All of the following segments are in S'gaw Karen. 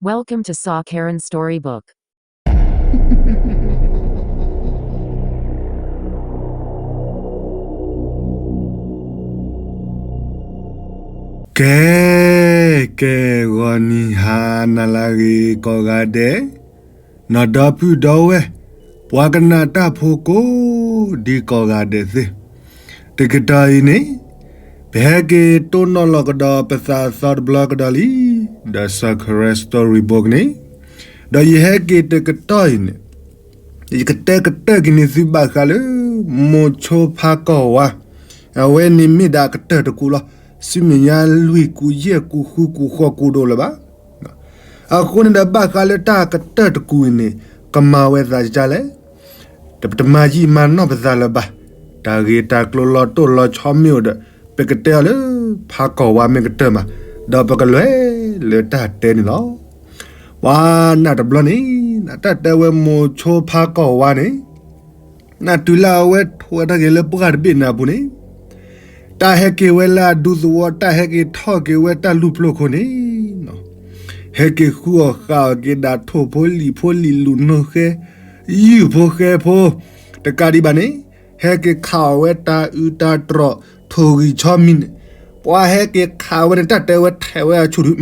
Welcome to Saw Karen Storybook. ကဲ ကဲ ဂီၤနံၤဟါနၤလၢအဂ့ၤကိးဂၤဒဲး, နီၢ်ဒီပုၢ်ဒီဝဲၢ်, ပှၤကနၣ်တၢ်ဖိကိးဒံကိးဂၤဒဲးသ့ၣ်, တကတီၢ်အံၤန့ၣ် ပဟဲက့ၤတိၢ်နီၣ်လီၤကဒီးပသးအသီတဘျီကဒီးလံ, ဒီး Saw Karen Storybook န့ၣ်, ဒီးယဟဲက့ၤတကတီၢ်အံၤန့ၣ် ယကတဲကတၢၢ်က့ၤန့ၢ်သုဘၣ်ဃးလၢ မိၤဆိဖါကီၢ်ဝါ, အဝဲန့ၣ်မ့ၢ်ဒၣ်ကတၢၢ်တကူလီၤ. ဆူမဲာ်ညါလွံၢ်ကူယဲၢ်ကူဃုကူဃိးကူဒိၣ်လၢၤဘၣ်. အဃိန့ၣ်ဒီးဘၣ်ဃးလၢတၢ်ကတၢၢ်တကူအံၤန့ၣ် ကမၤဝဲသးကလဲၣ်, တမၤယံာ်မၤနီၢ်ပသးလၢၤဘၣ်. တၢ်ဂ့ၢ်တၢ်ကျိၤလီၤတိၢ်လီၤဆီမ့ၢ်အိၣ်ဒီး ပကတဲအီၤလၢ ဖါကီၢ်ဝါမ့ၢ်ကတၢၢ်မး, ဒီးပကလဲၤလၢတၢ်တဲန့ၣ်လီၤ. ပှၤနၢ်တဘျီန့ၣ် နတၢ်တဲဝဲမိၤဆိဖါကီၢ်ဝါန့ၣ် နတုၤလၢအဝဲထိးဝဲတၢ်က့ၤလၢပှၢ်တဘ့ၣ်နၤပူၤန့ၣ်, တၢ်ဟဲက့ၤဝဲလၢအဒူသဝီ တၢ်ဟဲက့ၤထီၣ်က့ၤဝဲတၢ်လူၢ်ပျိၢ်ခိၣ်န့ၣ်, ဟဲက့ၤဃုအီၣ်ဃုအီၣ်က့ၤဒၣ်ထိၣ်ဖိလံာ်ဖိလံာ်လူၤနိၢ်ဃဲ ယုၢ်ဖိဃဲဖိ, တကးဒံးဘၣ်န့ၣ် ဟဲက့ၤခးအီၣ်ဝဲတၢ်အုးတၢ်တြီၣ် ထိၣ်ဂံၢ်ဆီမံၤန့ၣ်, ပှၤဟဲက့ၤခးဝဲန့ၣ် တၢ်တဲဝဲထဲးဝဲအဆူၣ်ဒုး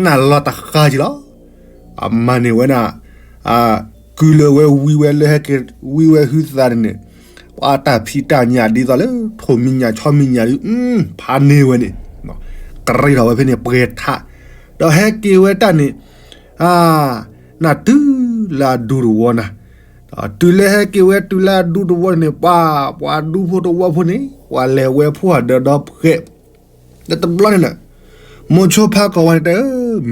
နၢ်လီၤတဃါက့ၤလီၤ. အမၤန့ၢ်ဝဲဒၣ် ကုလၢဝဲဝံဝဲလၢဟဲက့ၤဝံဝဲဟုသးန့ၣ်န့ၣ်, ပှၤတၢ်ဖံးတၢ်ညၣ်ဒ်သိးလၢ ထိၣ်မံၤညၣ်ဆီမံၤညၣ်ဒုး ဖးန့ၢ်ဝဲန့ၣ်, ကရံးထီၣ်ဝဲဖဲန့ၣ်ပှဲၤထး, ဒီးဟဲက့ၤဝဲတၢ်န့ၣ် နတုၤလၢအဒူတဝီနၤ, တုၤလၢဟဲက့ၤဝဲတုၤလၢအဒူတဝီန့ၣ် ပှၤ ပှၤဒူဖိတဝီဖိန့ၣ် ပှၤလဲၤဝဲဖှိၣ်ဒီးဒီဖှဲး ဒီးတဘျီန့ၣ်ဒီး မိၤဆိဖါကီၢ်ဝါန့ၣ်တဲ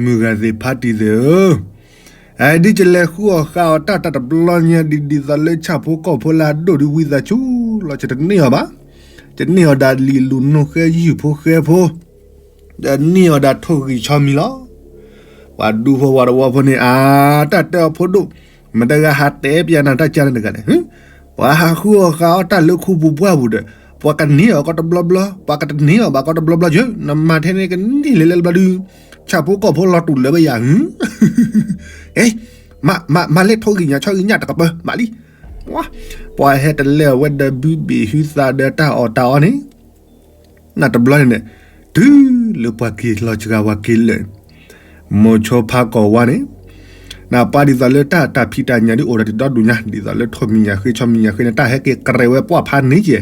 မုၢ်ဂၤသ့ၣ်ဖါတံၢ်သ့ၣ်ဧၢ, ဒ်ယလဲၤဃုအီၣ်ဃုအီၣ်တၢ်တၢ်တဘျီညါဒ် ဒ်သိးလၢဆၣ်ဖိကီၢ်ဖိလၢအဒိၣ်ဒုးဝံသးစူၤလီၤ ယတန့ၢ်အီၤဘၣ်, ယန့ၢ်အီၤဒၣ်လံာ်လူၤနိၢ်ဃဲယုၢ်ဖိဃဲဖိ ဒီးန့ၢ်အီၤဒၣ်ထိၣ်ဂံၢ်ဆီမံၤလီၤ. ပှၤဒူဖိဝၤတဝီဖိန့ၣ် အါ တၢ်တဲအီၤဖိဒိၣ်, မတဂၤဟးတဲပျးနၤတၢ်ကါလၢတဂၤလဲၣ်, ပှၤဟးဃုအီၣ်ဃုအီၣ်တၢ်လၢခူပူၤပှၢ်ပူၤဒီး ပှၤကန့ၢ်အီၤကီးတဘျီဘျီ ပှၤကတန့ၢ်အီၤဘၣ်ကီးတဘျီဘျီယဲ နမၤထဲန့ၣ်ကန့ၢ်လၢလၢတဘျီဒုး, ဆၣ်ဖိကီၢ်ဖိလီၤတူာ်လၢပယၤဟု, မၤ မၤ မၤလၢထိၣ်ဂံၢ်ညၣ်ဆီဂံၢ်ညၣ်တကပၢၤ မၤလံ, ပှၤဟဲတလဲအဝဲဒီးဘုဘ့ၣ်ဟုသးဒီးတၢ်အီၣ်တၢ်အီန့ၣ် နတဘျီန့ၣ်န့ၣ် တုၤလၢပှၤက့ၤလီၤစှၤပှၤက့ၤလၢာ်, မိၤဆိဖါကီၢ်ဝါန့ၣ်, နပှၤဒ်သိးလၢတၢ်တၢ်ဖံးတၢ်ညၣ်ဒုးအိၣ်ဒီးတဒီဒူၣ်ညါ ဒ်သိးလၢထိၣ်မံၤညၣ်ဃ့ဆီမံၤညၣ်ဃ့န့ၣ် တၢ်ဟဲက့ၤကရဲးဝဲပှၢ်ဖးန့ၢ်ကဲ,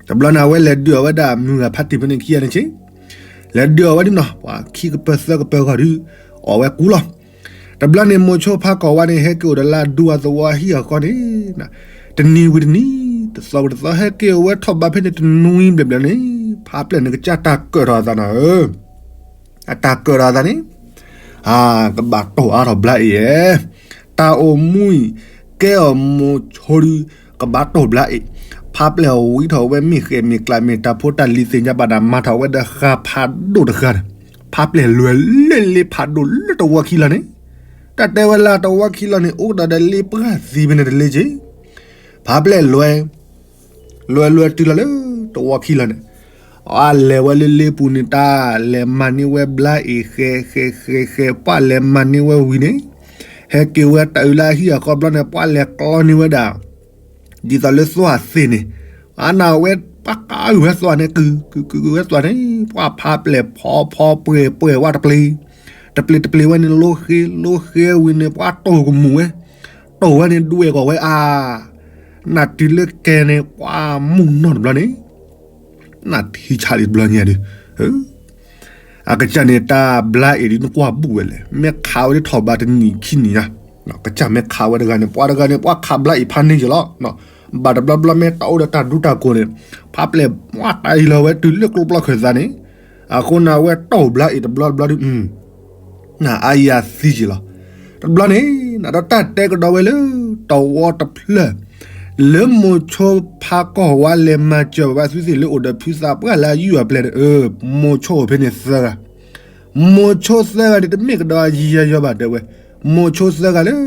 တဘျီန့ၣ် အဝဲလဲၤဒုးအီၤဝဲဒၣ်မုၢ်ဂၤဖါတံၢ်ဖဲန့ၣ်ခံဂၤန့ၣ်ဆ့, လဲၤဒုးအီၤဝဲဒၣ်နီၤ ပှၤခံကပၢၤသၢကပၢၤဂီၢ်ဒုး အီၣ်ဝဲကူလီၤ. တဘျီန့ၣ် မိၤဆိဖါကီၢ်ဝါန့ၣ် ဟဲက့ၤအိၣ်ဒီးလၢအဒူအသဝီအဟံၣ်အဃီန့ၣ်, တနံၤဝံၤတနံၤ, တသီဝံၤတသီ ဟဲက့ၤအိၣ်ဝဲထီၣ်ဘးဖဲန့ၣ်တနွံဘျဲၣ်ဘျဲၣ်န့ၣ်, ဖးပျဲၢ်န့ၣ်ကစၢ်တၢ်ကၢၣ်ထီၣ်အသးနၤဧၢ, အတၢ်ကၢၣ်ထီၣ်အသးန့ၣ်, အါ ကဘၣ်တိၢ်အါထီၣ်ဘျါအ့ၣ်ဧၢ, တၢ်အိၣ်မူအံၤ ကဲအီၤမိၤဆိဒုး ကဘၣ်တိၢ်ဘျါအ့ၣ်, ဖးပျဲၢ်ဝံထီၣ်ဝဲမ့ၢ်ဃဲၣ်မ့ၢ်ကျးမ့ၢ်တၢ်ဖိတၢ်လံၤသ့ၣ်ညါဘၣ်ဒီး မၤထီၣ်ဝဲဒီးဃာ်ဖးဒိၣ်တဃာ်န့ၣ်, ဖးပျဲၢ်လွဲၤလၢလ့ဖးဒိၣ်လၢတဝီခံလီၤန့ၣ်, တၢ်တဲဝဲလၢတဝီခံလီၤန့ၣ် အိၣ်ဒီးဒီးလ့ပှၢ်သံဖဲန့ၣ်တလ့က့ၤ, ဖးပျဲၢ်လွဲၤ လွဲၤလွဲၤတုၤလီၤလၢတဝီခံလီၤန့ၣ်, အလဲၤဝဲလၢလ့ပူၤန့ၣ် တၢ်လဲၤမၤန့ၢ်ဝဲဘျါအ့ၣ်ဃဲဃဲဃဲဃဲ ပှၤလဲၤမၤန့ၢ်ဝဲဝံၤန့ၣ်, ဟဲက့ၤဝဲတၢ်အုးလၢအဟံၣ်အဃီဘျီန့ၣ် ပှၤလဲၤကျီန့ၢ်ဝဲဒၣ် ဒ်သိးလၢသွၣ်သ့ၣ်န့ၣ်, အနၢ်ဝဲပှၤကးအုၣ်ဝဲသွၣ်န့ၣ် ကုၢ်ကုၢ်ကုၢ်ဝဲသွၣ်န့ၣ် ပှၤဖးပျဲၢ်ဖီဖီပှဲၤပှဲၤဝဲတပျ့ၤ, တပျ့ၤတပျ့ၤဝဲန့ၣ် လိဃ့လိဃ့ဝံၤန့ၣ် ပှၤတိၢ်ကမူၣ်ဝဲ, တိၢ်ဝဲန့ၣ်ဒွဲၣ်ကီၢ်ဝဲအါ, နတုၤလၢကဲန့ၣ် ပှၤမုၢ်နီၢ်တဘျီန့ၣ် နထံဆးလံတဘျီညါဒုး, အကစၢ်န့ၣ် တၢ်ဘျါအ့ၣ်ဒုးနကွၢ်ဘူၣ်ဝဲလဲၣ်, မ့ၢ်ခးဝဲဒၣ်ထီၣ်ဘးတနံၣ်ခံနံၣ်ညါ, ကစၢ်မ့ၢ်ခးဝဲတဂၤန့ၣ် ပှၤတဂၤန့ၣ် ပှၤခးဘျါအ့ၣ်ဖးန့ၢ်က့ၤလီၤ, ဘၣ်တဘျီဘျီမ့ၢ်တၢ်အိၣ်ဒီးတၢ်ဒူတၢ်ကိၢ်န့ၣ်, ဖးပျဲၢ်ပှၤတၢ်အံၤလီၤဝဲတုၤလၢကျိပျီခၢၣ်သးန့ၣ်, အဃိန့ၣ် အဝဲတိၢ်ဘျါအ့ၣ်တဘျီတဘျီဒုး နအါယၤသံက့ၤလီၤ. တဘျီန့ၣ် နဒီးတၢ်တဲကဒီးဝဲလၢ တဝီတဖျၢၣ် လၢမိၤဆိဖးကီၢ်ဝါလဲၤမၤစၢၤဘၣ်ဘၣ်သုသ့ၣ် လၢအိၣ်ဒီးဖုသးပှၢ်လၢအယုၢ်အပျဲၢ်န့ၣ်, မိၤဆိအိၣ်ဖဲန့ၣ်သၢဂၤ, မိၤဆိသၢဂၤန့ၣ် တမ့ၢ်ကဒီးအယံၤယၤယီၤဘၣ်တဲဝဲ, မိၤဆိသၢဂၤလၢ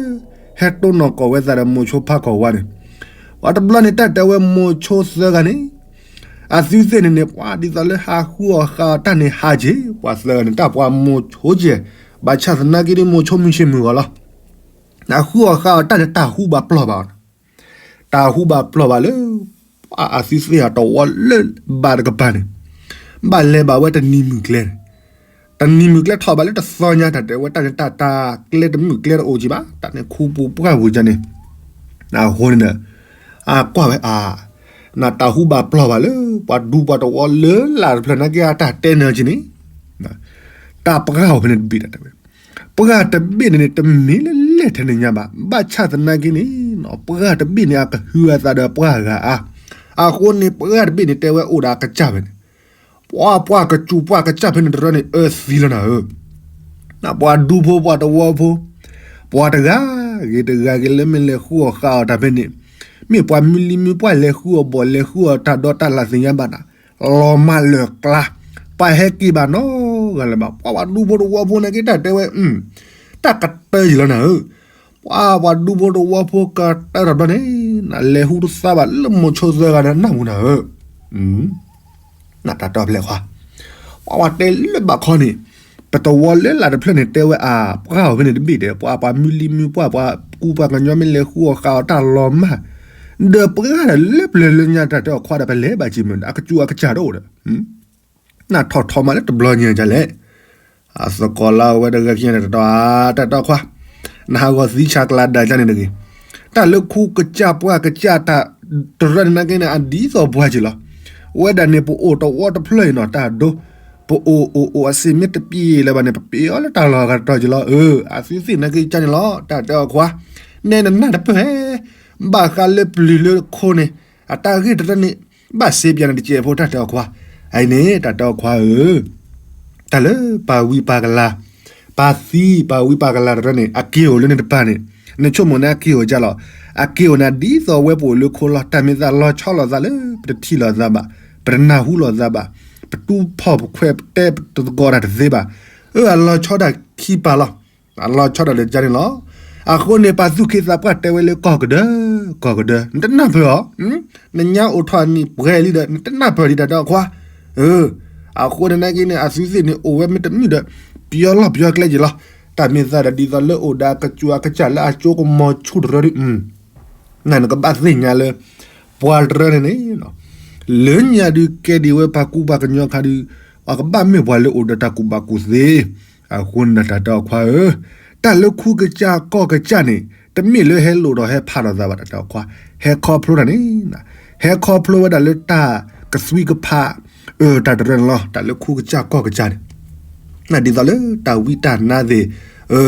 ဟဲတိၢ်နီၣ်ကီၢ်ဝဲသးဒီးမိၤဆိဖးကီၢ်ဝါန့ၣ်, ပှၤတဘျီန့ၣ် တၢ်တဲဝဲမိၤဆိသၢဂၤန့ၣ် အသုသ့ၣ်န့ၣ်န့ၣ် ပှၤဒ်သိးလၢဟးဃုအီၣ်ဃုအီၣ်တၢ်န့ၣ်ဟးက့ၤ, ပှၤသၢဂၤန့ၣ် တၢ်ပှၤမိၤဆိက့ၤ, ဘၣ်ဆၣ်သနာ်က့ဒီး မိၤဆိမုၢ်ဆ့ၣ်မုၢ်ဂီၤလီၤ. အဃုအီၣ်ဃါအီၣ်တၢ်န့ၣ် တၢ်ဟူဘၣ်ပျီၢ်ဘၣ်အီၤ, တၢ်ဟူဘၣ်ပျီၢ်ဘၣ်လၢ အသုသ့ၣ်အတဝီလၢဘၣ်တကပၤန့ၣ်, ဘၣ်လဲၤဘၣ်ဝဲတနံၤမုၢ်ကျဲန့ၣ်, တနံၤမုၢ်ကျဲထီၣ်ဘၣ်လၢတသီညါ တၢ်တဲဝဲတၢ်န့ၣ် တၢ်တၢ်ကျဲတမုၢ်ကျဲတအိၣ်ကံဘၣ်, တၢ်န့ၣ်ခူပူၤပှၢ်ပူၤကန့ၣ်, အဃိန့ၣ်ဒီး အကွၢ်ဝဲအါ, နတၢ်ဟူဘၣ်ပျီၢ်ဘၣ်လၢ ပှၤဒူပှၤတဝီလၢလၢ်တဖျၢၣ်နာ်က့ အတၢ်တဲနၢၤက့န့ၣ်, တၢ်ပှၢ်အီၤဖဲန့ၣ်တဘ့ၣ်တၢ်တဲဝဲ, ပှၢ်တဘ့ၣ်န့ၣ်န့ၣ် တမ့ၢ်လၢလဲၣ်ထဲန့ၣ်ညါဘၣ်, ဘၣ်ဆၣ်သနာ်က့န့ၣ်, ပှၢ်တဘ့ၣ်န့ၣ် အကဟုအသးဒီးပှၢ်ဂၤအါ, အဃိန့ၣ် ပှၢ်တဘ့ၣ်န့ၣ် တဲဝဲအိၣ်ဒီးအကစၢ်ဖဲန့ၣ်, ပှၤပှၢ်ကစူၤပှၢ်ကစၢ်ဖဲန့ၣ်တရၢန့ၣ် အၢသံလီၤနၤဧၢ ပှၤဒူဖိပှၤတဝီဖိ, ပှၤတဂၤဂ့ၤလၢမ့ၢ်လဲၤဃုအီၣ်ဃါအီၣ်တၢ်ဖဲန့ၣ်, မ့ၢ်ပှၤမုၢ်လံမုၢ်ပှၢ်လဲၤဃုအီၣ်ဘီၣ်လဲၤဃုအီၣ်တၢ်ဒီးတၢ်လၢသ့ၣ်ညါဘၣ်နၤ, လီၤမၢ်လၢာ်ကျါ, ပှၤဟဲက့ၤဘၣ်နီတဂၤလၢၤဘၣ်, ပှၤပှၤဒူဖိတဝီဖိနာ်က့ တၢ်တဲဝဲ, တၢ်ကတၢၢ်ယံၤလီၤနၤဧၢ, ပှၤပှၤဒူဖိတဝီဖိကတၢၢ်တဘျီန့ၣ်, နလဲၤဟူတသါဘၣ်လၢမိၤဆိသၢဂၤဒီးနၢ်ဟူနၤဧၢ နတၢ်တီဖျဲးခွါ, ပှၤပှၤတဲလၢဘၣ်ခီန့ၣ်, ပတဝီလၢလၢ်တဖျၢၣ်န့ၣ် တဲဝဲအါ, ပှၢ်အီၤဖဲန့ၣ်တဘ့ၣ်ဒီး ပှၤပှၤမုၢ်လံမုၢ်ပှၢ်ပှၤကူပှၤကညီမ့ၢ်လဲၤဃုအီၣ်ဃါအီၣ်တၢ်လီၤမၢ်, ဒီးပှၢ်ဒီးလၢပျၢၤလၢညါတၢ်တဲအီၤခွါဒီး ပလဲၤဘၣ်က့ၤမုၢ်ဒီး အကစူၤအကစၢ်တအိၣ်ဒီး နထီၣ်ထီၣ်မးလၢတဘျီညါဒ်လဲၣ်, အသကိးလၢအဝဲတဂၤခံဂၤန့ၣ်တတီၤဧါ, တၢ်တီခွါ, နဟးဂီၤသံဆးကျးဒၣ်ကန့ၣ်တဂ့ၤ, တၢ်လၢခူကစၢ်ပှၢ်ကစၢ်တၢ်တရၢန့ၣ်နာ်က့န့ၣ် အဒ်သိးပှၢ်က့ၤလီၤ, ဝဲဒၣ်န့ၣ် ပအိၣ်တဝီတဖျၢၣ်အံၤနီၤ တၢ်ဒိ, ပအိၣ်အိၣ်အိၣ်အစ့မ့ၢ်တပျံၤလၢၤဘၣ်န့ၣ် ပပှ့ၤအီၤလၢတၢ်လီၢ်အဂၤတတီၤက့ၤလီၤ, အသုသ့ၣ်နာ်က့ကန့ၣ်လီၤ တၢ်တဲအီၤခွါ, နဲနနၢ်တပၢၢ်, ဘၣ်ဃးလၢပျုၤလၢခိန့ၣ်, အတၢ်ဂ့ၢ်တရၢန့ၣ်, ဘၣ်စ့ပၠးနတစဲးဖိ တၢ်တဲအီၤခွါ, အအံၤန့ၣ် တၢ်တဲအီၤခွါဧၢ, တၢ်လၢပာ်ဝံပာ်ကလၤ, ပာ်သံပာ်ဝံပာ်ကလၤတရၢန့ၣ် အက့ၤအိၣ်လၢန့ၣ်တပၤန့ၣ်, နဆိကမိၣ်န့ၣ်အက့ၤအိၣ်ကလီၤ, အက့ၤအိၣ်န့ၣ် ဒ်သိးဝဲပအိၣ်လၢခိလီၤ, တၢ်မ့ၢ်သးလီၤဆီလိာ်သးလၢ ပတထံၣ်လိာ်သးဘၣ်, ပတနၢ်ဟူလိာ်သးဘၣ်, ပတူၢ်ဖီၣ်ပခွဲးပတဲပတသကိးတၢ်တသ့ဘၣ်, အၢ အလီၤဆီဒၣ်ခံပၤလီၤ, အလီၤဆီဒၣ်လၢကန့ၣ်လီၤ, အဃိန့ၣ် ပာ်သူၣ်က့သးပှၢ်တဲဝဲလၢကီၢ်ကဒၢ, ကီၢ်ကဒၢ, နတနၢ်ပၢၢ်အီၤ, နညါအိၣ်ထီၣ်နံၣ်ပှဲၤလံဒီး နတနၢ်ပၢၢ်ဒံး တၢ်တဲအီၤခွါ, အဃိန့ၣ်နာ်က့န့ၣ် အသုသ့ၣ်န့ၣ် အိၣ်ဝဲမ့ၢ်တမုာ်ဒီး ပယီၤလီၢ်ပယီၤကျဲက့ၤလီၤ, တၢ်မ့ၢ်သးဒီးဒ်သိးလၢအိၣ်ဒီးအကစူၤအကစၢ်လၢအကၠိကမီၤဆူၣ်တရၢဒုး နကဘၣ်သ့ၣ်ညါလၢ ပှၤတရၢန့ၣ်န့ၣ်, လၢညါဒုးကဲဒံးဝဲပှၤကူပှၤကညီခါဒုး, ပှၤကဘၣ်မ့ၢ်ပှၤလၢအိၣ်ဒီးတၢ်ကူၣ်ဘၣ်ကူၣ်သ့, အဃိန့ၣ်တၢ်တဲအီၤခွါဧၢ, တၢ်လၢခူကစၢ်ကီၢ်ကစၢ်န့ၣ် တမ့ၢ်လၢဟဲလိာ်ဒီးဟဲဖးလိာ်သးဘၣ် တၢ်တဲအီၤခွါ, ဟဲခီဖျိတၢ်န့ၣ်, ဟဲခီဖျိဝဲဒၣ်လၢတၢ်ကသွံကဖး, အၢ တၢ်တရၢန့ၣ်လီၤ, တၢ်လၢခူကစၢ်ကီၢ်ကစၢ်န့ၣ် ဒ်သိးလၢတၢ်ဝံတၢ်နါသ့ၣ်,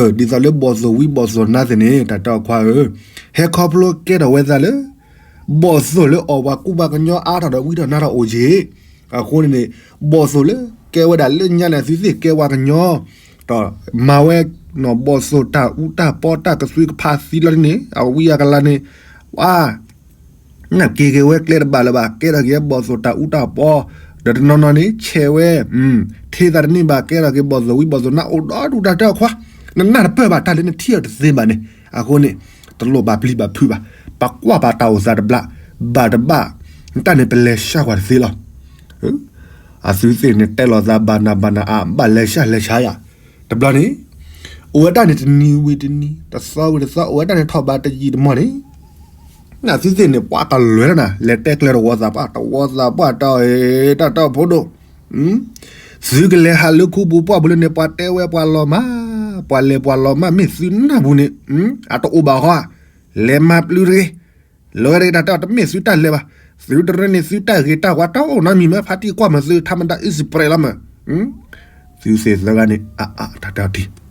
ဒ်သိးလၢဘီၣ်သိၣ်ဝံဘီၣ်သိၣ်နါသ့ၣ်န့ၣ် တၢ်တဲအီၤခွါဧၢ, ဟဲခီဖျိကဲထီၣ်ဝဲသးလၢ ဘီၣ်သိၣ်လၢအီၣ်ပှၤကူပှၤကညီအါထီၣ်ဒီးဝံထီၣ်နါထီၣ်အိၣ်က့ၤ, အဃိန့ၣ်န့ၣ် ဘီၣ်သိၣ်လၢကဲဝဲဒၣ်လၢညါန့ၣ် အသုသ့ၣ်ကဲပှၤကညီ, ဒီးမၤဝဲ ဘီၣ်သိၣ်တၢ်အူတၢ်ပီတၢ်ကသွံကဖးသံလီၤန့ၣ် အဝံအကလၤန့ၣ်, ဝါ နက့ၤက့ၤဝဲကျဲတဘၣ်လၢၤဘၣ်, ကဲထီၣ်က့ၤဘီၣ်သိၣ်တၢ်အူတၢ်ပီ, ဒီးတနီၤနီၤန့ၣ် ဆဲးဝဲ, ထဲသးတန့ၢ်ဘၣ်ကဲထီၣ်က့ၤဘီၣ်သိၣ်ဝံဘီၣ်သိၣ်နါအိၣ်ဒီဒူၣ် တၢ်တဲအီၤခွါ, နနၢ်တပၢၢ်ဘၣ် တၢ်လၢနထံၣ်အီၤတသ့ဘၣ်န့ၣ်, အဃိန့ၣ် တလိၣ်ဘၣ်ပျံၤဘၣ်ဖုးဘၣ်, ပကွၢ်ဘၣ်တၢ်အိၣ်သးတဘျီ, ဘၣ်တဘၣ်, တၢ်န့ၣ်ပလဲၤဆှၢကွၢ်တသ့လီၤ. အသုသ့ၣ်န့ၣ်တဲလိာ်သးဘၣ်နၤဘၣ်နၤအါ ဘၣ်လဲၤဆှၢလဲၤဆှၢယၤ, တဘျီန့ၣ် အိၣ်ဝဲဒၣ်န့ၣ်တနံၤဝံၤတနံၤ တသီဝံၤတသီ အိၣ်ဝဲဒၣ်န့ၣ်ထီၣ်ဘးတယံာ်တမီၢ်န့ၣ် နသုသ့ၣ်န့ၣ် ပှၤကလဲၤလီၤနၤ လဲၤတဲကျၢၤတဝီသးပှၢ် တဝီသးပှၢ်တၢ်အီၣ် တၢ်တီၢ်ဖိဒိၣ်, သုကလဲၤဟးလၢခူပူၤပှၢ်ပူၤလၢန့ၣ် ပှၤတဲဝဲပှၤလီၤမၢ်, ပှၤလဲၤပှၤလီၤမၢ် မ့ၢ်သုနၢ်ပူၤန့ၣ် အတအိၣ်ဘၣ်ဃီ, လဲၤမၤပျုၤတဂ့ၤ, လဲၤဝဲတဂ့ၤ တၢ်တဲအီၤ တမ့ၢ်သုတၢ်လဲၤဘၣ်, သုတရၢန့ၣ် သုတၢ်ဂ့ၤတၢ်ဝါတအိၣ်နီတမံၤမ့ၢ် ဖါတံၢ်ကွၢ်မၤသု ထါမတၤအံၣ်စံးပြဲးလီၤမး, သုသ့ၣ်သၢဂၤန့ၣ် အါအါ တၢ်တဲအီၤ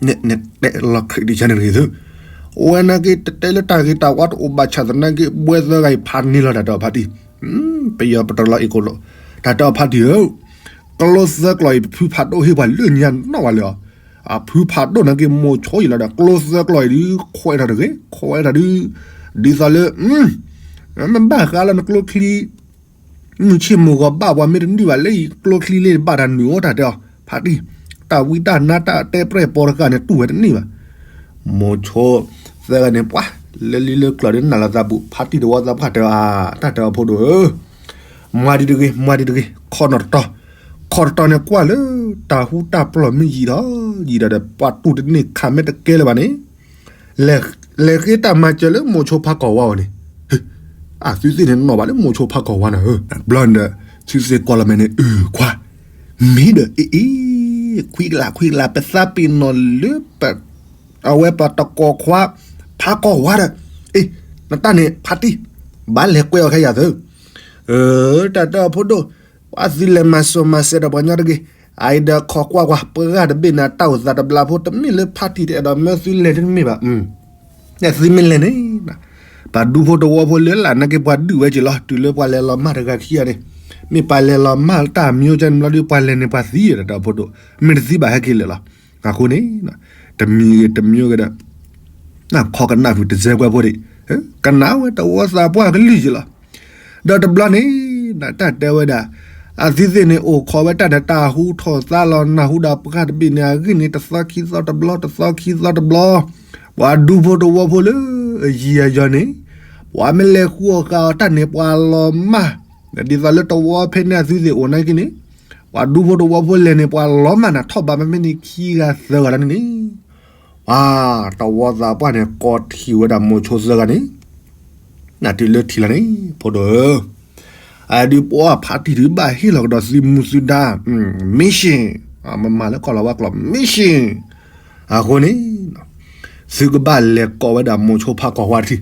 တံၢ် နတဲလီၤခရံာ်ဒံးဆါန့ၣ်တဂ့ၤသု, အဝဲနာ်က့တတဲလၢတၢ်ဂ့ၤတၢ်ဝါတအိၣ်ဘၣ်ဆၣ်သနာ်က့ ဘှဲသၢဂၤအံၤဖးန့ၢ်လီၤတၢ်တဲအီၤဖါတံၢ်, ပယီၤပတလီၤအ့ၣ်ကိးလိာ်, တၢ်တဲအီၤဖါတံၢ်ဧၢ, ကျိသၢကျီၢ်အံၤ ပဖုဖးဒိၣ်ဟ့ၣ်ပှၤလၢညါနီၣ်ဝဲလၢအီၤ, အဖုဖးဒိၣ်နာ်က့မိၤဆိအံၤလီၤဒီး ကျိသၢကျီၢ်အံၤဒုး ခွဲးထီၣ်တဂ့ၤ ခွဲးထီၣ်ဒုး, ဒ်သိးလၢ မ့ၢ်ဘၣ်ဃးလၢနကျိချံ မုၢ်ဆ့ၣ်မုၢ်ဂီၤဘၣ်ပှၤမ့ၢ်တနုာ်ဘၣ်လၢအံၤ ကျိချံလၢဘၣ်တၢ်နုာ်အိၣ်တၢ်တဲအီၤ ဖါတံၢ်, တၢ်ဝံတၢ်နါတၢ်တဲပြဲၢ်ပီတဂၤန့ၣ် တူၢ်ဝဲတန့ၢ်ဘၣ်, မိၤဆိသၢဂၤန့ၣ် ပှၤ လၢလံလၢကျီၢ်ဒုးနၢ်လီၤသးဘူး ဖါတံၢ်တဝီသးပှၢ်တဲအီၤ တၢ်တဲအီၤဖိဒိၣ်ဧၢ, မၤဒံးတဂ့ၤ မၤဒံးတဂ့ၤ ခီနီၢ်တတီၤ, ခီတတီၤန့ၣ်ကွၢ်လၢ တၢ်ဟူတၢ်ပျီၢ်မ့ၢ်ယံာ်ဒီး ယံာ်ဒီး ပှၤတူၢ်တန့ၢ်ခးမဲာ်တကဲလၢၤဘၣ်န့ၣ်, လဲၤဃ့တၢ်မၤစၢၤလၢမိၤဆိဖးကီၢ်ဝါအီၤန့ၣ်, အသုသ့ၣ်န့ၣ်နီၣ်ဘၣ်လၢမိၤဆိဖးကီၢ်ဝါန့ၣ်ဧၢ, ဘျီန့ၣ်ဒီး သုသ့ၣ်ကွၢ်လီၤမဲာ်န့ၣ် အၢ ခွါ မ့ၢ်ဒီးအ့ၣ်အ့ၣ်, ခွံကလးခွံကလး ပသးပ့ၤနီၣ်လၢပ အဝဲပတကိးခွါ ဖးကီၢ်ဝါဒီး, အ့ၣ်, နတၢ်န့ၣ်ဖးတံၢ်, ဘၣ်လဲၤကွဲအီၤခဲယၤသၢ, အၢ တၢ်တဲအီၤဖိဒိၣ်, ပှၤသုလဲၤမၤစိၤမၤစဲးဒီးပှၤညီတဂ့ၤ, အအံၤဒီးခိးကွၢ်ကွၢ် ပှၤတဘ့ၣ်န့ၣ် တၢ်အိၣ်သးတဘျါဖိ တမ့ၢ်လၢဖးတံၢ်တအဲၣ်ဒိးမၢသုလဲၤတမ့ၢ်ဘၣ်, သုမ့ၢ်လဲၤန့ၣ် ပှၤဒူဖိတဝီဖိလၢလၢ်နာ်က့ ပှၤဒုးဝဲက့ၤလီၤ တုၤလၢပှၤလဲၤလီၤမၢ်တဂၤခံဂၤန့ၣ်, မ့ၢ်ပှၤလဲၤလီၤမၢ်တၢ်မံၤကန့ၣ်ဘျီဒီး ပှၤလဲၤန့ၣ်ပှၤသံဒီးတၢ်ဖိဒိၣ်, မ့ၢ်တသံဘၣ်ဟဲက့ၤလၢာ်လီၤ, အဃိန့ၣ်, တမံၤဂ့ၤတမံၤဂ့ၤဒီး နခိးကနၣ်ဖုတစဲကွဲဖိဒံး, ကနၣ်ဝဲတဝီသးပှၢ်ကလုၢ်ယံၤလီၤ, ဒီးတဘျီန့ၣ်, တၢ်တဲဝဲဒၣ်, အသုသ့ၣ်န့ၣ် အိၣ်ခိးဝဲတၢ်ဒီးတၢ်ဟူထီၣ်သါလီၤနၢ်ဟူဒီးပှၤတဘ့ၣ်န့ၣ် အဂ့ၢ်န့ၣ် တသီခံသီတဘျီ တသီခံသီတဘျီ, ပှၤဒူဖိတဝီဖိလၢ ယံာ်ယီၤန့ၣ်, ပှၤမ့ၢ်လဲၤဃုအီၣ်ဃာ်အီၤတၢ်န့ၣ် ပှၤလီၤမၢ်, ဒ်သိးလၢတဝီဖဲန့ၣ်အသုသ့ၣ်အိၣ်နာ်က့န့ၣ်, ပှၤဒူဖိတဝီဖိလဲၤန့ၣ် ပှၤလီၤမၢ်နၤထီၣ်ဘးမ့မ့ၢ်န့ၣ်ခံဂၤသၢဂၤလီၤန့ၣ်န့ၣ် ပှၤတဝီသးပှၢ်န့ၣ် ကိးထံၣ်ဝဲဒၣ်မိၤဆိသၢဂၤန့ၣ်, နတုၤလၢထံၣ်လီၤန့ၣ် ဖိဒိၣ်ဧၢ, အဒုးပှၤဖးတံၢ်ဒုးဘၣ်ဟ့ၣ်လီၤကဒီးသုမူသုဒါ, mission, မမၤလၢကီၢ်လီၤဝါကျိာ် mission, အဃိန့ၣ်, သုကဘၣ်လဲၤကိးဝဲဒၣ်မိၤဆိဖးကီၢ်ဝါတထံၣ်,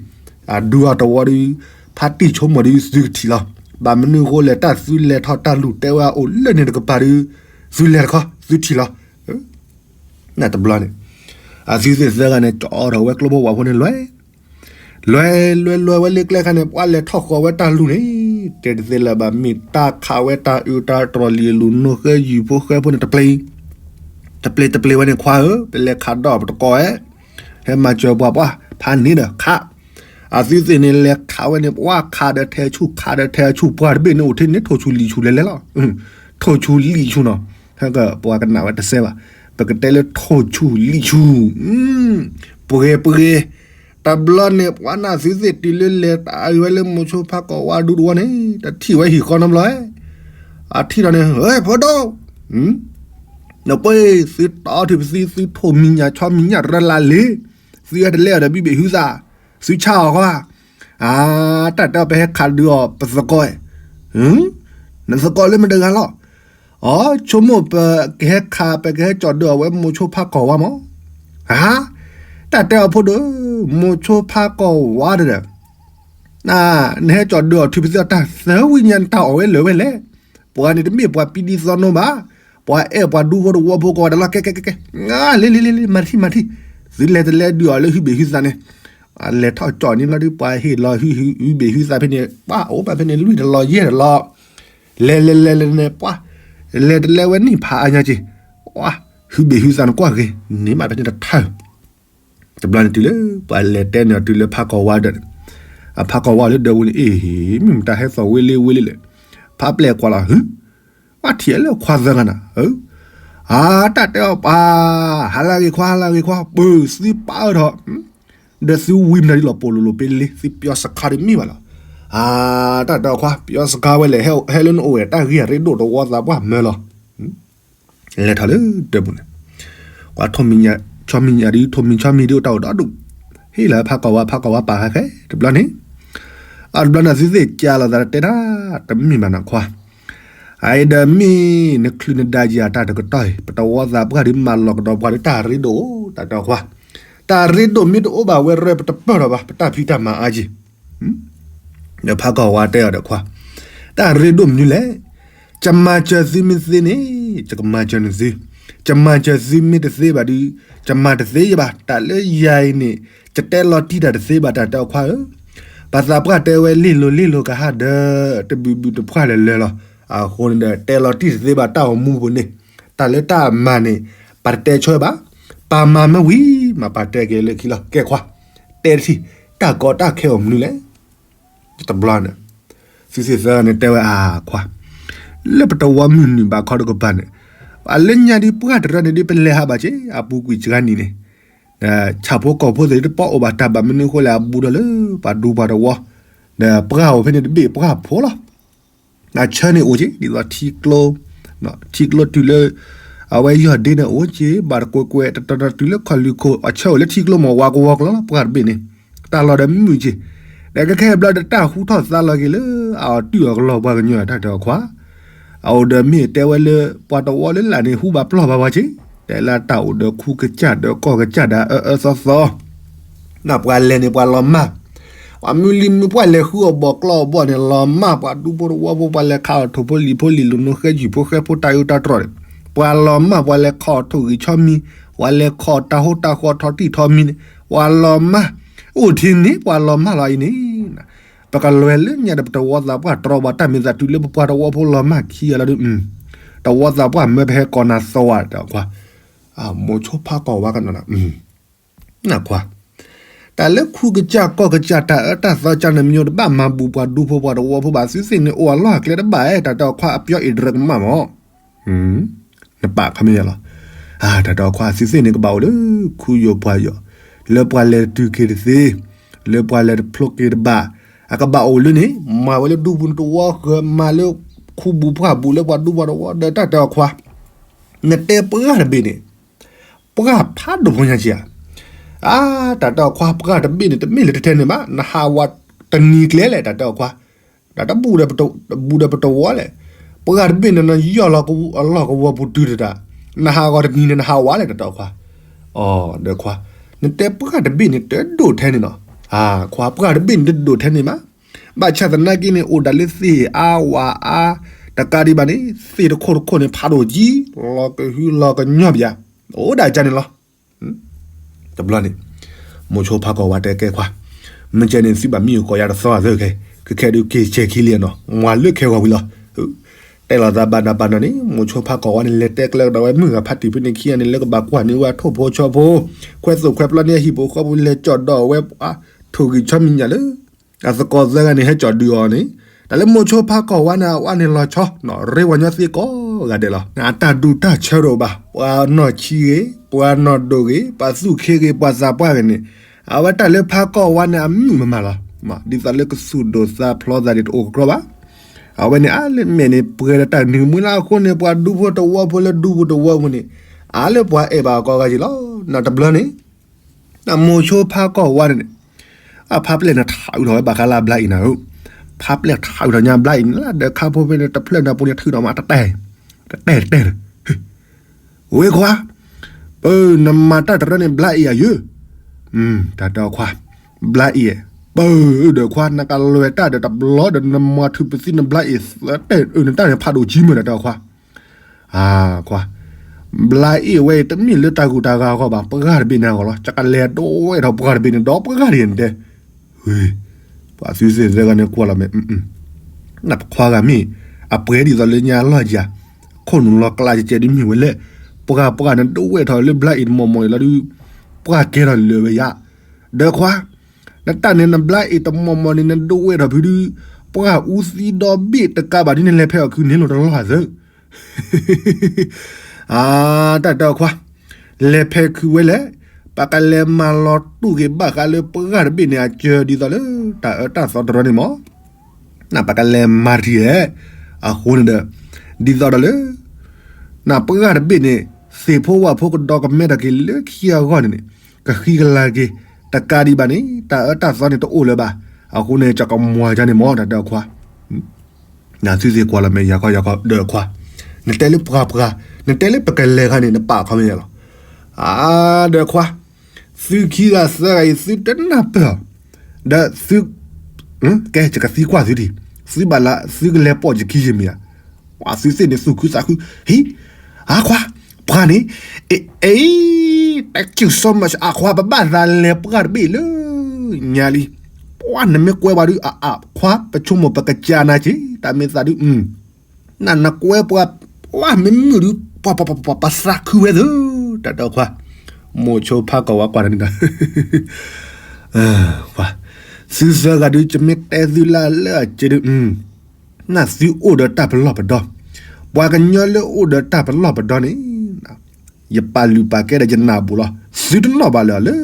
အဒုးအတဝီဒီး, ဖးတံၢ်ဆိကမိၣ်ဒီးသုကထံၣ်လီၤ, ဘၣ်မနုၤအဃိလဲၣ် တၢ်သုလဲၤထီၣ်တၢ်လူၢ်တဲဝဲအိၣ်လၢန့ၣ်တကပၤဒီး, သုလဲၤတခီ သုထံၣ်လီၤ နတဘျီန့ၣ်, အသုသ့ၣ်သၢဂၤန့ၣ် ကၠီထီၣ်ဝဲကျိဖိဝၤဖိန့ၣ်လွဲ, လွဲလွဲလွဲဝဲလၢကျဲခါန့ၣ် ပှၤလဲၤထီၣ်ဃီၤဝဲတၢ်လူၢ်န့ၣ်, တဲတသ့လၢၤဘၣ် မ့ၢ်တၢ်ခးဝဲတၢ်အၢတၢ်တြီၤလံာ်လူၤနိၣ်ဃဲယုၢ်ဖိဃဲဖိန့ၣ် တပျ့ၤ, တပျ့ၤတပျ့ၤဝဲန့ၣ်ခွါဧၢ, ပလဲၤခးဒီးပတကိးဝဲ, ဟဲမၤစၢၤပှၤပှၢ် ဖးန့ၣ်ဒီးခး, အသုသ့ၣ်န့ၣ် လဲၤခးဝဲန့ၣ် ပှၤခးဒီးထဲဆူၣ် ခးဒီးထဲဆူၣ် ပှၤတဘ့ၣ်န့ၣ်အိၣ်ထဲန့ၣ် ထိၣ်ဆူၣ်လံာ်ဆူၣ်လဲၤလဲၤလီၤ, ထိၣ်ဆူၣ်လံာ်ဆူၣ်နီၤ, ပှၤကနၣ်ဝဲတစဲးဘၣ်, ပကတဲလၢထိၣ်ဆူၣ်လံာ်ဆူၣ်, ပှဲၤပှဲၤ, တဘျီန့ၣ် ပှၤနၢ်သုသ့ၣ်တုၤလၢလဲၤတၢ်အဝဲလၢမိၤဆိဖးကီၢ်ဝါဒူတဝီန့ၣ် တထံၣ်ဝဲဟံၣ်ဃီနီတဘျီ, အထံၣ်ဒီးန့ၣ် ဟဲ ဖိဒိၣ် နပှ့ၤသုတီထံၣ်ပသံ သုထိၣ်မံၤညၣ်ဆီမံၤညၣ်ရလးလံ, သုဟဲတလဲအီၤဒီးဘံၣ်ဘ့ၣ်ဟုသး, သုဆါအီၤဃီ, အါ, တၢ်တဲအီၤ ပဟဲခးဒုးအီၤပသကိး, နသကိးလၢမတဂၤလီၤ, အီ, ဆိကမိၣ်ပကဟဲခး ပကဟဲကၠီၣ်ဒုးအီၤဝဲမိၤဆိဖးကီၢ်ဝါမး, အါ, တၢ်တဲအီၤဖိဒိၣ်, မိၤဆိဖးကီၢ်ဝါဒီး နဟဲကၠီၣ်ဒုးအီၤထံပသံအီၤ တၢ်သၢဝံၣ်ညါ နတၢ်အီၣ်ဝဲလၢာ်ဝဲလဲၣ်, ပှၤန့ၣ်တမ့ၢ်ပှၤပံဒံသီနိဘၣ်, ပှၤအဲၣ်ပှၤဒူဖိတဝီဖိကိးဂၤဒဲးလီၤ, ကဲကဲကဲကဲ, လ့လ့လ့လ့ မၤတထံၣ်မၤတထံၣ်, သုလဲၤတလဲဒုးအီၤလၢဟုဘ့ၣ်ဟုသးန့ၣ်, လဲၤထီၣ်ကၠီၣ်န့ၣ်လီၤဒုး ပှၤဟ့ၣ်လီၤဟုဘ့ၣ်ဟုသးဖဲန့ၣ် ပှၤအိၣ်ဘၣ်ဖဲန့ၣ် လွံၢ်တလီၤယဲၢ်တလီၤ, လဲၤလဲၤလဲၤလဲၤန့ၣ် ပှၤ လဲၤတလဲဝဲနံၣ်ဖးအါညါက့ၤ, ပှၤ ဟုဘ့ၣ်ဟုသးန့ၣ်ကွၢ်ဂ့ၤ, န့ၢ်မးဖဲန့ၣ်တထၢၣ် တဘျီန့ၣ်တုၤလၢ ပှၤလဲၤတဲန့ၣ်အီၤတုၤလၢဖးကီၢ်ဝါဒီးန့ၣ်, အဖးကီၢ်ဝါလၢဒၢးပူၤန့ၣ် အ့ၣ် မ့ၢ်မတၤဟဲသီၣ်ဝ့လ့ဝ့လ့လဲၣ်, ဖးပျဲၢ်ကွၢ်လီၤ ဟု, ပှၤထံၣ်လၢခွါသၢဂၤနၤ, အါ တၢ်တဲအီၤပှၤ, ဟါလၢဂ့ၤခွါ ဟါလၢဂ့ၤခွါ ပၢၤသုပာ်အၢထီၣ်, ဒီးသုဝံၤမနုၤဒ်လီၤ ပိာ်လိၤလိၤပ့လ့ သုပျီစခါဒ်မ့ၢ်ဘၣ်လီၤ, အါ တၢ်တဲအီၤခွါ ပျီစခါဝဲလဲၣ် ဟဲလၢနအိၣ်ဝဲတၢ်ဂ့ၢ်အရ့ဒိၣ်တဝီသးပှၢ်မၢလီၤ လဲၤထီၣ်လၢဒၢးပူၤန့ၣ်, ပှၤထိၣ်မံၤညၣ်ဆီမံၤညၣ်ဒ် ထိၣ်မံၤဆီမံၤဒ်အိၣ်တၢ်အိၣ်ဒီဒူၣ်, ဟ့ၣ်လီၤဖးကီၢ်ဝါ ဖးကီၢ်ဝါပာ်ဃာ်ဃဲ တဘျီန့ၣ်, အတဘျီန့ၣ်သုသ့ၣ်ကၢလီၤသးတဲတၢ် တမ့ၢ်ဘၣ်နခွါ, အအံၤဒီးမ့ၢ်နချုးနဒါယၤတၢ်တကတီၢ်အံၤ ပတဝီသးပှၢ်ဒ်မၤလီၤကဒီးပှၤဒီးတၢ်ရ့ဒိၣ် တၢ်တဲအီၤခွါ, တၢ်ရ့ဒိၣ်မ့ၢ်တအိၣ်ဘၣ်ဝဲရၢ ပတပၢၢ်ထီၣ်ဘၣ် ပတၢ်ဖံးတၢ်မၤအါက့ၤ ဒီးဖးကီၢ်ဝါတဲအီၤဒီးခွါ, တၢ်ရ့ဒိၣ်မနုၤလဲၣ်, ယမၤစၢၤသုမ့ၢ်သ့န့ၣ်, ယကမၤစၢၤနသု, ယမၤစၢၤသုမ့ၢ်တသ့ဘၣ်ဒီး, ယမၤတသ့ယဘၣ်, တၢ်လၢယၤအံၤန့ၣ်, ယတဲလီၤတံၢ်တၢ်တသ့ဘၣ် တၢ်တဲအီၤခွါဧၢ, ပှၤသးပှၢ်တဲဝဲလ့ၢ်လိၤလ့ၢ်လိၤကဟးဒၢး, တဘုးဘုးတပှၢ်လၢာ်လၢာ်လီၤ, အဃိန့ၣ်ဒီး တဲလီၤတံၢ်တသ့ဘၣ်တၢ်အိၣ်မူပူၤန့ၣ်, တၢ်လၢတၢ်မၤန့ၣ်, ပတတဲဆၢဘၣ်, ပမၤမ့ၢ်ဝံၤမး ပတဲက့ၤလၢခံလီၤ ကဲခွါ, တဲတထံၣ်, တၢ်ကီတၢ်ခဲအိၣ်မနုၤလဲၣ် တဘျီန့ၣ်, သုသ့ၣ်သၢဂၤန့ၣ်တဲဝဲအခွါ, လၢပတဝီမုၢ်နုာ်ဘၣ်ခီတကပၤန့ၣ်, အလၢညါဒ်ပှၢ်တရၢန့ၣ်ဒ်ပလဲၤဟးဘၣ်က့ၤ အပူၤကွံာ်စှၤနံၣ်န့ၣ်, ဆၣ်ဖိကီၢ်ဖိသ့ၣ်တပီၢ်အိၣ်ဘၣ်တၢ်ဘၣ်မနုၤအဃိလဲၣ် အဘူးဒီးလၢပှၤဒူပှၤတဝီ, ဒီးပှၢ်အိၣ်ဖဲန့ၣ်တဘ့ၣ်ပှၢ်ဖိလီၤ အဆၢန့ၣ်အိၣ်က့ၤ ဒ်သိးထံကျိ, ထံကျိတုၤလၢ အဝဲယီၢ်ဒ့န့ၣ်အိၣ်က့ၤ ဘၣ်တကွဲးကွဲးတတီၤတီၤတုၤလၢခီၣ်လွံၢ်ခိၣ် အဆၢအိၣ်လၢထံကျိမ့ၢ်ဝါကဝီၤကျိာ်လီၤ ပှၢ်တဘ့ၣ်န့ၣ် တၢ်လီၢ်ဒီးမုာ်က့ၤ ဒီးကခဲအံၤဘျီဒီးတၢ်ဟူထီၣ်သါလီၤက့ၤလၢ အအီၤတုၢ်အီၤကလီၤပှၤကညီတၢ်တဲအီၤခွါ အအိၣ်ဒီးမ့ၢ်တဲဝဲလၢ ပှၤတဝီလၢလာ်န့ၣ် ဟူဘၣ်ပျီၢ်ဘၣ်ဝဲက့ၤ တဲလၢတၢ်အိၣ်ဒီးခူကစၢ်ဒီးကီၢ်ကစၢ်ဒၣ်အၢအၢသီသီ နပှၤလဲၤန့ၣ်ပှၤလီၤမၢ်, ပှၤမုၢ်လံမုၢ်ပှၢ်လဲၤဃုအီၣ်ဘီၣ်ကျီအီၣ်ဘီၣ်န့ၣ် လီၤမၢ်ပှၤဒူဖိတဝီဖိ ပှၤလဲၤခးအီၣ်ထိၣ်ဖိလံၤဖိ လံာ်လိၤနိဃဲယုၢ်ဖိဃဲဖိတၢ်အၢတၢ်တြီၢ်န့ၣ်, ပှၤလီၤမၢ်ပှၤလဲၤခးအီၣ်ထိၣ်ဂံၢ်ဆီမံၤ, ပှၤလဲၤခးအီၣ်တၢ်ဟိတၢ်ဃီထီတံၢ်ထီမံၤန့ၣ် ပှၤလီၤမၢ်, အိၣ်ထံန့ၣ် ပှၤလီၤမၢ်လီၤအံၤန့ၣ် ပကလဲၤလၢညါဒီးပတဝီသးပှၢ်တြီဘၣ်တၢ်မ့ၢ်သးတုၤလၢပပှၤတဝီဖိလီၤမၢ်ခံဂၤလီၤဒီး, တဝီသးပှၢ်မၢပဟဲကိးနၤသီဝဲတၢ်ခွါ, မိၤဆိဖးကီၢ်ဝါကနီၤ, နခွါ, တၢ်လၢခူကစၢ်ကီၢ်ကစၢ်တၢ်အၢတၢ်သီကၢ်န့ၣ် မ့ၢ်တဘၣ်မၤဘူးပှၤဒူဖိပှၤတဝီဖိဘၣ် သုသ့ၣ်န့ၣ်အိၣ်အလီၢ်အကျဲတဘၣ်ဧါ တၢ်တဲအီၤခွါအပျီအံၤဒြဲကမၣ်မၢ် နပာ်ခီမ့ၢ်ယါလီၤ, တၢ်တဲအီၤခွါသုသ့ၣ်န့ၣ်ကဘၣ်အိၣ်လၢ ခူယိာ်ပှၢ်ယိာ်, လၢပှၤလဲၤတတုၤက့ၤတသ့, လၢပှၤလဲၤတဖျိက့ၤတဘၣ်, အကဘၣ်အိၣ်လၢန့ၣ် မၤဝဲလၢဒူပူၤတဝီဃၢၤ မၤလၢခူဘူးပှၢ်ဘူးလၢပှၤဒူပှၤတဝီ ဒီးတၢ်တဲအီၤခွါ, နတဲပှၢ်တဘ့ၣ်န့ၣ် ပှၢ်ဖးဒိၣ်ဖိညါက့ဧါ, အါ တၢ်တဲအီၤခွါ ပှၢ်တဘ့ၣ်န့ၣ် တမ့ၢ်လၢတထဲန့ၣ်ဘၣ် နဟးဝးတနံၤကျဲလဲၣ် တၢ်တဲအီၤခွါ, တၢ်တဘူးဒီးပတဝီလဲၣ်, ပှၢ်တဘ့ၣ်န့ၣ် နယီၢ်လီၤအလီၢ်ကဝီၤပူၤတုၤတတၢ်, နဟးဂီၤတနံၤန့ၣ် နဟးဝးလဲၣ် တၢ်တဲအီၤခွါ, အီ ဒီးခွါ, နတဲပှၢ်တဘ့ၣ်န့ၣ် တဒိၣ်ထဲန့ၣ်နီၤ, ခွါ ပှၢ်တဘ့ၣ်န့ၣ်တဒိၣ်ထဲန့ၣ်ဘၣ်, ဘၣ်ဆၣ်သနာ်က့န့ၣ် အိၣ်ဒၣ်လၢသ့ၣ်အါဝၣ်အါ, တကးဒံးဘၣ်န့ၣ် သ့ၣ်တခိၣ်တခိၣ်န့ၣ် ဖးဒိၣ်ကံ, လီၤကဟုလီၤကညီဘၣ်, အိၣ်ဒၣ်ကန့ၣ်လီၤ တဘျီန့ၣ်, မိၤဆိဖးကီၢ်ဝါတဲကဲခွါ, မ့ၢ်ကဲန့ၣ် သုဘၣ်မံအိၣ်ကီးယၤတသီသၢခဲ, ကခဲဒုးက့ၤဆဲးခံလံနီၤ မွၤလၢခဲဂီၤဝံၤလီၤ, တဲလီၤသးဘၣ်နၤဘၣ်နီၤန့ၣ် မိၤဆိဖးကီၢ်ဝါန့ၣ် လဲၤတဲကလၢကဒီးဝဲမုၢ်ဂၤဖးတံၢ်ဖုန့ၣ်ခံဂၤန့ၣ် လၢကဘၣ်ကွၢ်န့ၢ်ဝဲအထိၣ်ဖိဆီဖိ, ခွဲသိၣ်ခွဲပျီန့ၢ်အဟံၣ်ဖိဃီဖိ လဲၤကၠီၣ်ဒီးဝဲ ထိၣ်ဂံၢ်ဆီမံၤညၣ်လၢ အသကိးသၢဂၤန့ၣ် ဟဲကၠီၣ်ဒုးအီၤန့ၣ်, တၢ်လၢမိၤဆိဖးကီၢ်ဝါန့ၣ် အဝဲန့ၣ်လီၤဆီ, ရ့ဝဲညီသ့ကိးဂၤဒဲးလီၤ, အတၢ်ဒူတၢ်ဆၢတအိၣ်ဘၣ်, ပှၤနီၢ်ဆံးဂ့ၤ, ပှၤနီၢ်ဒိၣ်ဂ့ၤ, ပှၤသူၣ်ခ့ဂ့ၤ, ပှၤသးပှၢ်ဂ့ၤန့ၣ်, အဝဲတၢ်လၢဖးကီၢ်ဝါန့ၣ် အမုာ်မမၤလီၤ, ဒ်သိးလၢကသူၣ်ဒိၣ်သးဖျိးသးဒ်တအိၣ်ကကြၢးဘၣ်, အဝဲန့ၣ်အါလၢမဲာ်န့ၣ် ပှဲၤဒီးတၢ်နုာ်မုၢ်လၢအဃိန့ၣ် ပှၤဒူဖိတဝီဖိလၢဒူပူၤတဝီပူၤန့ၣ်, အါလၢပှၤအဲၣ်ဘၣ်အီၤကိးဂၤက့ၤလီၤ, နတဘျီန့ၣ် မိၤဆိဖးကီၢ်ဝါန့ၣ်, အဖးပျဲၢ်န့ၣ်ထးအုးထီၣ်ဝဲဘၣ်ဃးလၢအဘျါအံၤနၤဧၢ, ဖးပျဲၢ်ထးအုးထီၣ်ညါဘျါအံၤန့ၣ်လၢဒီးခါဖိဖဲန့ၣ် တဖျၢၣ်န့ၣ်ပူၤန့ၣ်ထုးထီၣ်မးတတဲ, တတဲတတဲ, ဝ့ၢ်ခွါ, ပနမၤတၢ်တရၢန့ၣ်ဘျါအံၤအယၢ, တၢ်တဲအီၤခွါ, ဘျါအံၤ, ပဒီးခွါ နကလွဲၢ်တၢ်ဒီးတဘျီဒီးနမၤထုးပသံနဘျါအံၤသၢတဲအၢ နတၢ်န့ၣ်ဖးဒိၣ်ကံမ့ၢ်တၢ်တဲအီၤခွါ ခွါ, ဘျါအ့ၣ်ဝဲအံၤ တမ့ၢ်လၢတၢ်ဂုၤတၢ်ဂၤအဂီၢ်ဘၣ်, ပှၢ်တဘ့ၣ်န့ၣ်အဂီၢ်လီၤ, ကကလဲၤဒိးဝဲထီၣ်ပှၢ်တဘ့ၣ်န့ၣ် ဒီးပှၢ်တဘ့ၣ်န့ၣ်တဲ, ဝ့ၢ်, ပှၤသုသ့ၣ်သၢဂၤန့ၣ်ကွၢ်လီၤမဲာ်, နပခွါဂၤမ့ၢ်, အပှဲၤဒ်သိးလၢညါလီၢ်ယၤ, ခိၣ်နူာ်လီၤကျးကဲကဲဒ်မ့ၢ်ဝဲလဲၣ်, ပှၢ်ပှၢ်န့ၣ်ဒိးဝဲထီၣ်လၢဘျါအ့ၣ်တမီၢ်မီၢ်အံၤလီၤဒုး, ပှၢ်ကဲထီၣ်လၢာ်ဝဲယၤ, ဒီးခွါ, နတၢ်န့ၣ်နဘျါအ့ၣ်တမီၢ်မီၢ်န့ၣ် နဒိးဝဲထီၣ်ဖုဒုး, ပှၢ်အူသံဒီဘ့ၣ်တကးဘၣ်ဒ်န့ၣ် လဲၤဖဲအီၣ်ခုန့ၣ်လိၣ်တလီၢ်သၢ အါ, တၢ်တဲအီၤခွါ, လဲၤဖဲခုဝဲလဲၣ်, ပကလဲၤမၤလီၤတူၢ်က့ၤဘၣ်ဃးလၢပှၢ်တဘ့ၣ်န့ၣ် အစၢၤဒ်သိးလၢ တၢ်အၢတၢ်သီတရၢန့ၣ်မီၢ်, နပကလဲၤမၤတံၢ်ဧဲ, အဃိန့ၣ်ဒီး, ဒ်သိးဒီးလၢ နပှၢ်တဘ့ၣ်န့ၣ် သ့ၣ်ဖိဝၣ်ဖိကဒီးကမဲထီၣ်က့ၤလၢခံအဂီၢ်န့ၣ်န့ၣ်, ကဃံကလၤက့ၤ, တကးဒံးဘၣ်န့ၣ် တၢ်အၢတၢ်သီန့ၣ်တအိၣ်လၢၤဘၣ်, အဃိန့ၣ် ကကမွၤကန့ၣ်မီၢ် တၢ်တဲအီၤခွါ နသုသ့ၣ်ကွၢ်လီၤမဲာ်ယၤခီယၤခီဒီးခွါ, နတဲလၢပှၤပှၤ, နတဲလၢပကလဲၤခါန့ၣ် နပာ်ခီမ့ၢ်ယၤလီၤ, အါ, ဒီးခွါ, သုခံဂၤသၢဂၤအံၤ သုတနၢ်ပၢၢ်အီၤ, ဒီးသု, ကဲ ယကသံကွၢ်သုဒံး, သုဘၣ်လၢသုကလဲၤပိာ်ယခံယမ့ၢ်ဧါ, ပှၤသုသ့ၣ်န့ၣ်သူၣ်ခုသးခု, ဟံ, အါခွါ, ပှၤန့ၣ်, အ့, အ့, thank you so much အါခွါ ပဘၣ်သးလဲၤပှၢ်တဘ့ၣ်လၢညါလံ, ပှၤနမ့ၢ်ကွဲပှၤဒုး အါအါခွါ ပဆိကမိၣ်ပကစၢ်နၤက့ၤ တၢ်မ့ၢ်သးဒုး, နနကွဲပှၤ, ပှၤမ့ၢ်မုာ်ဒုး, ပှၤပှၤပှၤပှၤပသးခုဝဲသၢ, တၢ်တဲအီၤခွါ, မိၤဆိဖးကီၢ်ဝါကွၢ်တၢ်န့ၣ်ဒီး သုသၢဂၤဒုး ယမ့ၢ်တဲသုလၢလၢအက့ဒုး, နသုအိၣ်ဒီးတၢ်ပလီၢ်ပဒီ, ပှၤကညီလၢအိၣ်ဒီးတၢ်ပလီၢ်ပဒီန့ၣ်, ယပာ်လုၢ်ပာ်ကဲဒီးယနၢ်ပူၤလီၤ, သုတနီၣ်ဘၣ်လၢၤလၢ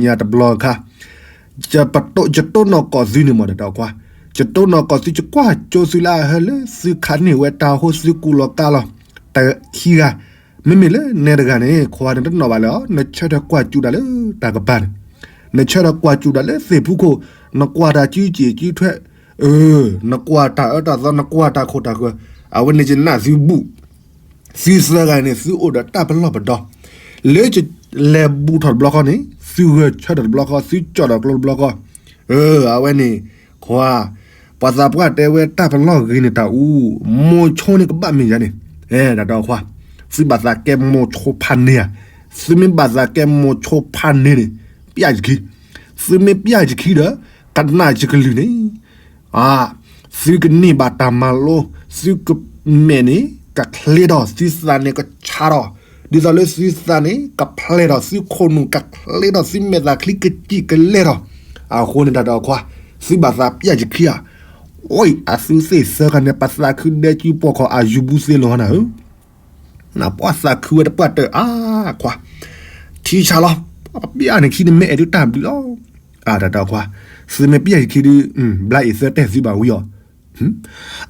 ညါတဘျီအခါ ယတိၢ်နီၣ်ကီၢ်သုန့ၣ်မီၢ် တၢ်တဲအီၤခွါ, ယတိၢ်နီၣ်ကီၢ်သု ယကွၢ်ကၠိသုလၢအဟၢလၢသုခးန့ၢ်ဝဲတၢ်ဟိသုကူလီၤကါလီၤ, တခံဂၤ, မ့မ့ၢ်လၢနဲတဂၤန့ၣ် ခွါန့ၣ်တနီၣ်ဘၣ်လၢၤအီၤ, နဆၢထၢၣ်ကွၢ်စူၣ်တၢ်လၢတၢ်ကပၤန့ၣ်, နဆၢထၢၣ်ကွၢ်စူၣ်တၢ်လၢသ့ၣ်ဖူခိၣ်, နကွၢ်တၢ်စုစ့ၣ်စုထွဲ, အၢ, နကွၢ်တၢ်အၢတၢ်သီ, နကွၢ်တၢ်ခိၣ်တၢ်ဃၢၤ, အဝဲန့ၣ်ယနာ်သုဘူး, သုသၢဂၤန့ၣ် သုအိၣ်ဒီးတၢ်ပလီၢ်ပဒီ, လၢလဲၤဘူးထီၣ်တဘျီဃီန့ၣ် သုဂဲၤဆၢထၢၣ်တဘျီဃီ, သုကၠီၣ်ဒီးကျိတဘျီဃီ, အၢ, အဝဲန့ၣ်, ခွါ, ပှၤသးပှၢ်တဲဝဲတၢ်ပလီၢ်ဂ့ၤန့ၣ်တၢ်အူ, မိၤဆိန့ၣ်ကဘၣ်မ့ၢ်ယၤန့ၣ်, အဲ, တၢ်ဒီးခွါ, သုဘၣ်သးကဲမိၤဆိဖးန့ၢ်ဧါ, သုမ့ၢ်ဘၣ်သးကဲမိၤဆိဖးန့ၢ်န့ၣ်, ပျၢ်ယခံ, သုမ့ၢ်ပျၢ်ယခံဒီး, ကနၣ်ယကလုၢ်န့ၣ် သုကန့ၢ်ဘၣ်တၢ်မၤလိ, သုကမဲာ်န့ၣ် ကချ့ထီၣ်, သုသးန့ၣ်ကဆါထီၣ်, ဒ်သိးလၢသုသးန့ၣ် ကဖျဲးထီၣ်သုခိၣ်နူာ်, ကချ့ထီၣ်သုမဲာ်သးချံ, ကစံၣ်ကလဲၢ်ထီၣ်, အဃိန့ၣ်တၢ်ဒီးခွါ, သုဘၣ်သးပျၢ်ယခံဧါ, အိ, အသုသ့ၣ်သၢဂၤန့ၣ် ပသးခုဒဲကုပိာ်ခီၣ် အယူၤဘူသ့လီၤနၤဧၢ နပှၤသးခုဝဲတပှၢ်တၢၢ်အါခွါ, ထံဆါလီၤ, ပျၢ်န့ၣ်ခံန့ၣ်မ့ၢ်အဲၣ်ဒုးတၢ်ဘျုးလီၤ, အတၢ်တၢ်ခွါ, သုမ့ၢ်ပျၢ်ယခံဒုး, ဘျါအ့ၣ်သၢတဲာ်သုဘၣ်ဝံၤအီၤ,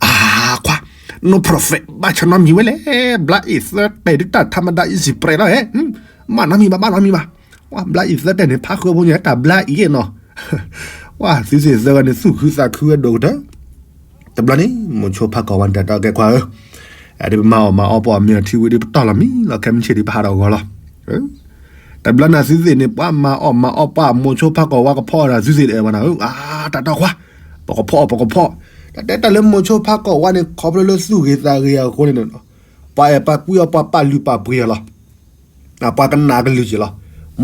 အခွါ, no prophet ဘၣ်ဆၣ်နီတမံၤဝဲလဲၣ်, ဘျါအ့ၣ်သၢတဲာ်ဒုးတၢ်ထးမဒါ easy ပြဲးလီၤဟဲ, ဘၣ်နီတမံၤဘၣ်, ဘၣ်နီတမံၤဘၣ်, ဘျါအ့ၣ်သၢတဲာ်န့ၣ် ဖးဃၢဖိညါတၢ်ဘျါအ့ၣ်နီၤ, ဝဲသုသ့ၣ်သၢဂၤန့ၣ် သူၣ်ခုသးခုဝဲဒိၣ်ကတၢၢ် တဘျီန့ၣ် မိၤဆိဖးကီၢ်ဝါန့ၣ် တၢ်တဲကဲခွါဧၢ, အဒ်ပမၤအီၣ်မၤအီပှၤအီၣ်မ့ၤအီထံဝံၤဒ်ပတီၢ်လီၤမံလီၤ ခဲမုၢ်ဆ့ၣ်ဒ်ပဟးဒီးဂီၤလီၤ, တဘျီန့ၣ်သုသ့ၣ်န့ၣ် ပှၤမၤအီၣ်မၤအီပှၤမိၤဆိဖးကီၢ်ဝါကဖီအီၣ်တၢ်သုသ့ၣ်တအဲၣ်ဝဲနၤဧၢ, အတၢ်တီခွါ, ပကဖီအီၣ်ပကဖီ, တၢ်တဲတၢ်လၢမိၤဆိဖးကီၢ်ဝါန့ၣ် ခီဖျိလၢသူၣ်ဂ့ၤသးဂ့ၤအဃိန့ၣ်, ပှၤအဲၣ်ပှၤကွံအီၤ ပှၤပာ်လုၢ်ပာ်ပှ့ၤအီၤလီၤ ပှၤကနၣ်ကလုၢ်က့ၤလီၤ,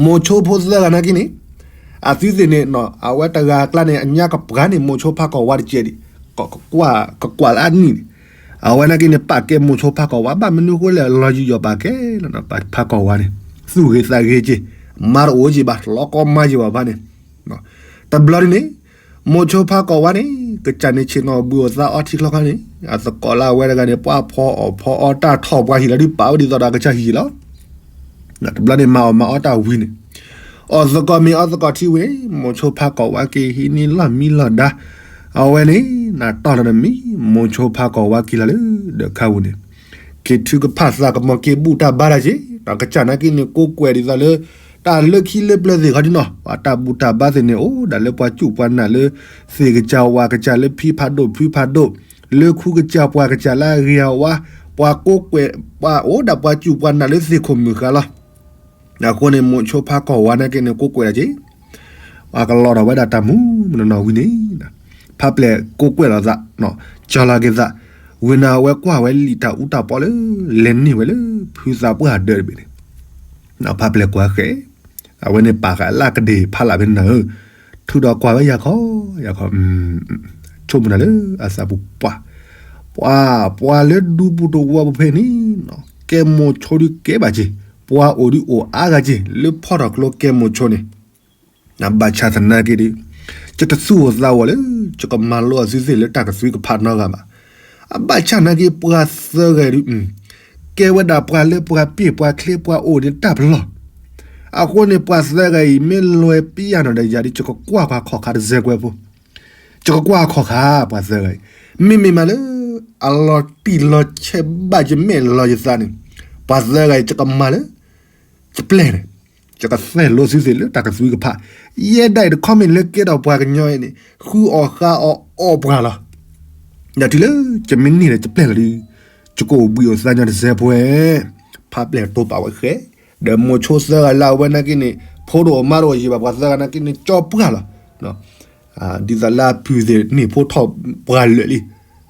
မိၤဆိဖိသၢဂၤနာ်က့န့ၣ်, အသုသ့ၣ်န့ၣ် အဝဲတဂၤအကျါန့ၣ် အညါကပှၤန့ၣ် မိၤဆိဖးကီၢ်ဝါတကဲးဒံး, ကကွၢ်လၢအနံၣ်န့ၣ်, အဝဲနာ်က့န့ၣ် ပာ်ကဲမိၤဆိဖးကီၢ်ဝါ ဘၣ်မနုၤဃိလဲၣ် လီၤယံာ်ယီၣ်ပာ်ကဲလီၤ ဖးကီၢ်ဝါန့ၣ်, သူၣ်ဂ့ၤသးဂ့ၤက့ၤ, မၤတအိၣ်က့ၤဘၣ် လီၤကီမါက့ၤဘၣ်ဖဲန့ၣ်, တဘျီဒ်န့ၣ်, မိၤဆိဖးကီၢ်ဝါန့ၣ် ကစၢ်န့ၣ်ဆ့ၣ်နီၤဘှံးအိၣ်သးအီထံချီခါန့ၣ်, အသကိးလၢအဝဲတဂၤန့ၣ် ပှၤဖီအီၣ်ဖီအီတၢ်ထီၣ်ပှၤဟံၣ်လီၤဒ်ပာ်ဝဲဒ်သိးဒီးကစၢ်ဟံၣ်လီၤ, တဘျီန့ၣ်မၤအီၣ်မၤအီတၢ်ဝံၤန့ၣ်, အီၣ်သကိးမ့ၤအီသကိးထံဝံၤန့ၣ် မိၤဆိဖးကီၢ်ဝါက့ၤဟံးန့ၢ်လီၢ်မံလီၢ်ဒါ, အဝဲန့ၣ် နတီၢ်လီၤတမံၤ မိၤဆိဖးကီၢ်ဝါက့ၤလီၤလၢဒၢးခါပူၤန့ၣ်, က့ၤထုကဖၣ်သးကမီၤက့ၤဘူၣ်တၢ်ဘါတၢ်က့ၤ, ကစၢ်နာ်က့န့ၣ် ကိးကွဲးဒ်သိးလၢ တၢ်လၢခံလၢပျၢၤသ့ၣ်ခီဒ်နီၤ ပှၤတၢ်ဘူၣ်တၢ်ဘါသ့ၣ်န့ၣ် အိၣ်ဒၣ်လၢပှၤစူၣ်ပှၤနာ်လၢ သ့ၣ်ကစၢ်ဝၣ်ကစၢ်လၢဖံဖးဒိၣ်ဖုဖးဒိၣ်, လၢခူကစၢ်ပှၤကစၢ်လၢအဂ့ၤအဝါ, ပှၤကိးကွဲး ပှၤအိၣ်ဒၣ်ပှၤစူၣ်ပှၤနာ်လၢသ့ၣ်ခိၣ်မုၢ်ဃါလီၤ. အဃိန့ၣ် မိၤဆိဖးကီၢ်ဝါနာ်က့န့ၣ် ကိးကွဲးဒၣ်က့ၤ ပှၤကလီၤထီၣ်ဝဲဒၣ်တၢ်မူးမနီၢ်နီၢ်ဝံၤန့ၣ်, ဖးပျဲၢ်ကိးကွဲးလီၤသး, ကၠီလီၤက့ၤသး, ဝံၤန့ၣ်အဝဲကွၢ်ဝဲလံာ်တၢ်အူတၢ်ပီလၢ လဲၤန့ၢ်ဝဲလၢဖုသးပှၢ်ဒၢးတဘ့ၣ်န့ၣ်, ဖးပျဲၢ်ကွၢ်ဃဲ, အဝဲန့ၣ်ပာ်ဃာ်လၢကဒ့ၣ်ဖးလၢ်ဖဲန့ၣ်နၤဧၢ, ထုးဒီးကွၢ်ဝဲယၤခီ, ယၤခီ, ဆိကမိၣ်နၤလၢအသးပူၤပှၢ်, ပှၤ, ပှၤလၢဒူပူၤတဝီပူၤဖဲန့ၣ်, ကဲမိၤဆိဒုးကဲဘၣ်က့ၤ, ပှၤအိၣ်ဒုးအိၣ်အါဂၤက့ၤ လၢဖီထီၣ်ကျိကဲမိၤဆိန့ၣ် အဘၣ်ဆၣ်သနာ်က့ဒီး, ယတသူၣ်အိၣ်သးအိၣ်လၢ ယကမၤလိအသုသ့ၣ်လၢတၢ်ကသွံကဖးနီတဂၤဘၣ်. အဘၣ်ဆၣ်နာ်က့ပှၤသၢဂၤဒုး, ကဲဝဲဒၣ်ပှၤလၢပှၤပ့ၢ်ပှၤချ့ပှၤအိၣ်ဒီးတၢ်ပလီၢ်, အဃိန့ၣ်ပှၤသၢဂၤအံၤ မ့ၢ်လဲၤပျၢ်နီၣ်ဒီးယၤဒီး ယကကွၢ်ပှၤခီၣ်ခါတစဲးကွဲးဖိ, ယကကွၢ်အခီၣ်ခါပှၤသၢဂၤအံၤ, မ့မ့ၢ်မးလၢ အလီၤတံၢ်လီၤဆဲးဘၣ်ယမဲာ်လီၤယသးန့ၣ်, ပှၤသၢဂၤအံၤ ယကမၤလၢ ယပျဲၢ်န့ၣ်, ယကသဲၣ်လိသုသ့ၣ်လၢတၢ်ကသွံကဖး, ယဲဒၣ်အံၤတခီမ့ၢ်လၢကဲထီၣ်ပှၤကညီအံၤန့ၣ် ဃုအီၣ်ဃါအီၣ်အီၣ်ပှၤလီၤ. ဒီးတုၤလၢ ယမ့ၢ်န့ၢ်ဒီးယပျဲၢ်လီၤဒီး, ယကအိၣ်ဘှံးအိၣ်သါညီတစဲးဖိ, ဖးပျဲၢ်တိာ်ပာ်ဝဲဃဲ, ဒီးမိၤဆိသၢဂၤလၢအဝဲနာ်က့န့ၣ် ဖိတအိၣ်မါတအိၣ်ယံၤဘၣ် ပှၤသၢဂၤနာ်က့န့ၣ် ကၠီပှၢ်လီၤ. ဒ်သိးလၢအပုၢ်သ့ၣ်န့ၢ်ဖိထီၣ်ပှၤလၢာ်လံ,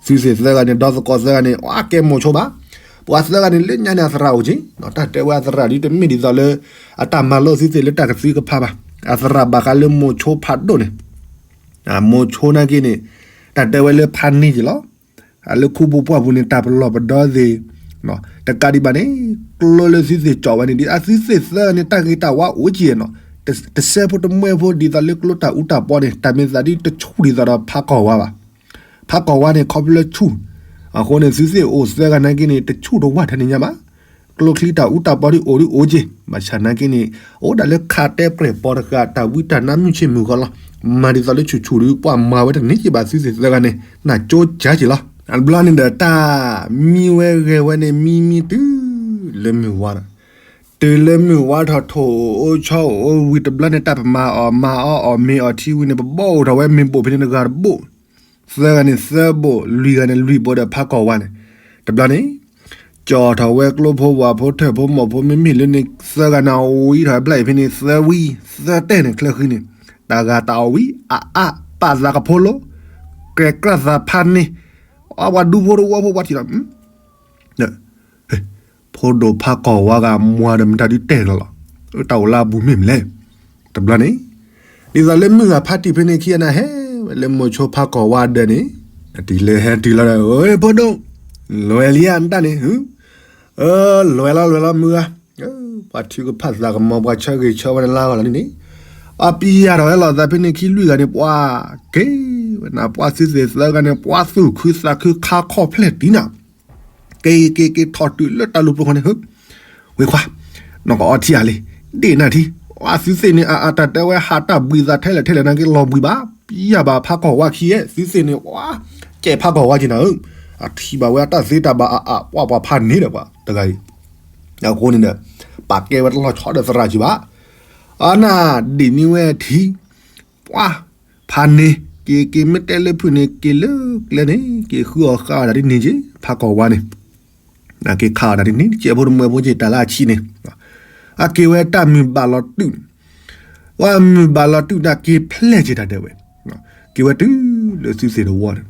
သုသ့ၣ်သၢဂၤန့ၣ် ဒီသကိးသၢဂၤန့ၣ် အကဲမိၤဆိဘၣ်. ပှၤသၢဂၤန့ၣ် လၢညါန့ၣ်အသရၣ်အိၣ်က့ၤ, တၢ်တဲဝဲအသရၣ်ဒ်တမ့ၢ်ဒ်သိးလၢ အတၢ်မၤလိသုသ့ၣ်လၢတၢ်ကသွံကဖးဘၣ်. အသရၣ်ဘၣ်ဃးလၢမိၤဆိဖးဒိၣ်န့ၣ်, မိၤဆိနာ်က့န့ၣ်, တၢ်တဲဝဲလၢဖးန့ၢ်က့ၤလီၤ. လၢခူပူၤပှၢ်ပူၤန့ၣ် တၢ်ပလီၢ်ပဒီသ့ၣ် တကးဒံးဘၣ်န့ၣ်, ကျိလၢသုသ့ၣ်ကၠီၣ်ဝဲန့ၣ် ဒ်အသုသ့ၣ်သၢဂၤန့ၣ် တၢ်ဂ့ၤတၢ်ဝါအိၣ်က့ၤနီၤ, တစဲးဖိတမှဲဖိဒ်သိးလၢကျိတၢ်အူတၢ်ပီန့ၣ် တၢ်မ့ၢ်သးဒ်တဆူၣ်ဒ်သိးဒီးဖးကီၢ်ဝါဘၣ်. ဖးကီၢ်ဝါန့ၣ် ခီဖျိလၢဆူၣ်, အဃိန့ၣ် သုသ့ၣ်အိၣ်သၢဂၤနာ်က့န့ၣ် တဆူၣ်တဝၢ်ထဲန့ၣ်ညါဘၣ်. ကျိချံတၢ်အူတၢ်ပီဒ်အိၣ်ဒ်အိၣ်က့ၤ, ဘၣ်ဆၣ်နာ်က့န့ၣ် အိၣ်ဒၣ်လၢခးတဲပြဲၢ်ပီတဃာ် တၢ်ဝံတၢ်နါမုၢ်ဆ့ၣ်မုၢ်ဂီၤလီၤ. မၤဒ်သိးလၢဆူၣ်ဆူၣ်ဒီး ပှၤမၤဝဲတန့ၢ်က့ၤဘၣ် သုသ့ၣ်သၢဂၤန့ၣ် နၢ်ကၠိကၢက့ၤလီၤ. အတဘျီန့ၣ်ဒီးတၢ်မံဝဲဂဲၤဝဲန့ၣ် မံမံတုၤလၢမုၢ်ဝါဒီး, တုၤလၢမုၢ်ဝါထီၣ်ထိၣ်အိၣ်ဆီအိၣ်ဝံၤတဘျီန့ၣ် တၢ်ပမၤအီၣ်မၤအီအီၣ်မ့ၤအီၣ်ထံဝံၤန့ၣ် ပဘိၣ်ထီၣ်ဝဲမ့ၤဘိၣ်ဖဲန့ၣ်တဂၤတဘိၣ်, သၢဂၤန့ၣ်သၢဘိၣ် လွံၢ်ဂၤန့ၣ်လွံၢ်ဘိၣ်ဒီးဖးကီၢ်ဝါန့ၣ်, တဘျီန့ၣ် ကၠီထီၣ်ဝဲကျိဖိဝၤဖိထၢၣ်ဖိမိၢ်ဖိ မ့မ့ၢ်လၢန့ၣ်သၢဂၤန့ၣ် အဝံထီၣ်ဝဲဘျါအံၤဖဲန့ၣ် သၢဝံသၢတဲၢ်န့ၣ် ချၢဃံန့ၣ်, တၢ်ဂၤတၢ်အီၣ်ဝံအါအါ ပာ်သးကဖိလိ, ကြဲးကြၢးသးဖးန့ၣ်, အပှၤဒူဖိတဝီဖိပှၤထံၣ်လီၤ ဖိဒိၣ်ဖးကီၢ်ဝါဂၤမွၤဒီးမတၤဒုတဲာ်လီၤလီၤ, တၢ်အိၣ်လၢအဘူးမ့ၢ်မနုၤလဲၣ်. တဘျီန့ၣ် ဒ်သိးလၢမုၢ်ဂၤဖးတံၢ်ဖဲန့ၣ်ခံဂၤန့ၣ် ဟဲဝဲလၢမိၤဆိဖးကီၢ်ဝါဒၢးန့ၣ်, တုၤလၢဟဲတုၤလီၤဒီး ဖိဒိၣ်, လဲၤလံဧါနတၢ်န့ၣ်, လဲၤလီၤလဲၤလီၤမုၢ်ဂၤ, ပှၤထုကဖၣ်သးကမီၤ ပှၤဆၢဂ့ၤဆၢဝါန့ၣ်လၢဂီၤလီၤန့ၣ်န့ၣ်, ပှၤပံၤယၤထီၣ်ဝဲလီၤသးဖဲန့ၣ်ခံလွံၢ်ဂၤန့ၣ် ပှၤက့ၤဝဲနၤ ပှၤသုသ့ၣ်သၢဂၤန့ၣ် ပှၤသူၣ်ခုသးခုခါခီၣ်ဖျဲၣ်တံၢ်နၤ က့ၤက့ၤက့ၤထီၣ်တုၤလၢတၢ်လူၤပျိၤခီန့ၣ်, ဝ့ခွါ, နီၢ်ကအီထံအါလံ, ဒ့ၣ်နၢ်ထံ, အသုသ့ၣ်န့ၣ် အတၢ်တဲဝဲဟးတၢ်ဘှံးသးထဲလဲၣ်ထဲလဲၣ်နာ်က့ လီၤဘှံးဘၣ်, ပံၤယၤဘၣ်ဖးကီၢ်ဝါခံအဲ သုသ့ၣ်န့ၣ် ပှၤကဲဖးကီၢ်ဝါက့ၤနၤဧၢ, အထံၣ်ဘၣ်ဝဲအတၢ်သ့တၢ်ဘၣ်အအါ ပှၤပှၤဖးန့ၣ်ဒီးပှၤတဂၤအံၤ, အဃိန့ၣ်ဒီး ပာ်ကဲဝဲတလီၤဆီဒီးသရၣ်က့ၤဘၣ်, အနၢ်ဒ့ၣ်န့ၢ်ဝဲထံ ပှၤဖးန့ၣ် က့ၤက့ၤမ့ၢ်တဲလၢဖုၣ်န့ၣ် က့ၤလၢကျဲန့ၣ် က့ၤဃုအီၤဃာ်အီၤဒၣ်ဒ်န့ၣ်က့ၤ ဖးကီၢ်ဝါန့ၣ်, က့ၤခးအီၤဒၣ်ဒ်န့ၣ် ကဲဖိတမှဲဖိက့ၤတၢ်လၢအဆံးန့ၣ်, အက့ၤဝဲတၢ်မုၢ်ဘၣ်လီၤတုာ်န့ၣ်, ဝဲမုၢ်ဘၣ်လီၤတုာ်န့ၣ် က့ၤဖျဲၣ်က့ၤတၢ်ဒဲးဝဲ, က့ၤဝဲတုၤလၢသုသ့ၣ်တဝီန့ၣ်,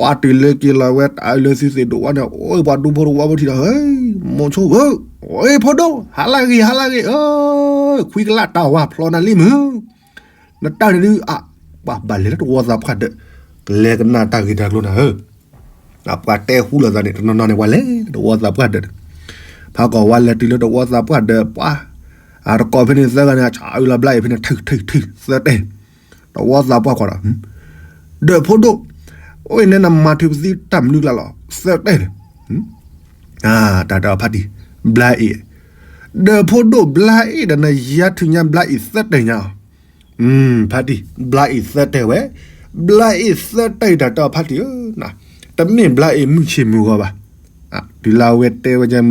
အတုၤလၢက့ၤလီၤဝဲတၢ်လၢသုသ့ၣ်တဝီန့ၣ် အိၣ်ပှၤဒူဖိတဝီဖိထံၣ်ဒီး ဟဲ မိၤဆိဧၢ, ဟဲ ဖိဒိၣ် ဟါလၢဂ့ၤ ဟါလၢဂ့ၤ ခွံကလးတၢ်ဝၤဖျီနၤလံမုၢ် နတၢ်န့ၣ်ဒုး အ ပှၤဘၣ်လဲၤလၢတဝီသးပှၢ်ဒၢး, ကလဲၤကနၣ်တၢ်ဂ့ၢ်တၢ်ကျိၤနၤဧၢ, ပှၤတဲဟူလိာ်သးန့ၣ် တနီၤနီၤန့ၣ် ပှၤလဲၤလၢတဝီသးပှၢ်ဒၢး, ဖးကီၢ်ဝါလဲၤတုၤလၢတဝီသးပှၢ်ဒၢး ပှၤ အတကိးဖဲန့ၣ်သၢဂၤန့ၣ် အဆၣ်အုလီၤဘျါအံၤဖဲန့ၣ် ထုးထုးထုးသၢတဲာ်, တဝီသးပှၢ်ကွၢ်ဒီး ဒၢးဖိဒိၣ်, အိၣ်အံၤန့ၣ်နမၤထုးပသံတၢ်မနုၤကျါလီၤ သၢတဲာ်န့ၣ်, တၢ်တဲအီၤဖးတံၢ် ဘျါအံၤ, ဒၢးဖိဒိၣ်ဘျါအံၤဒီးနယါထုးညါဘျါအံၤသၢတဲာ်ညါအီၤ, ဖးတံၢ် ဘျါအံၤသၢတဲာ်ဝဲ, ဘျါအံၤသၢတဲာ်အံၤတၢ်တဲအီၤဖးတံၢ်ဧၢ, တမ့ၢ်ဘျါအံၤမုၢ်ဆ့ၣ်မုၢ်ဂီၤဘၣ် တုၤလၢအဝဲတဲဝဲကဲဘျီဒုး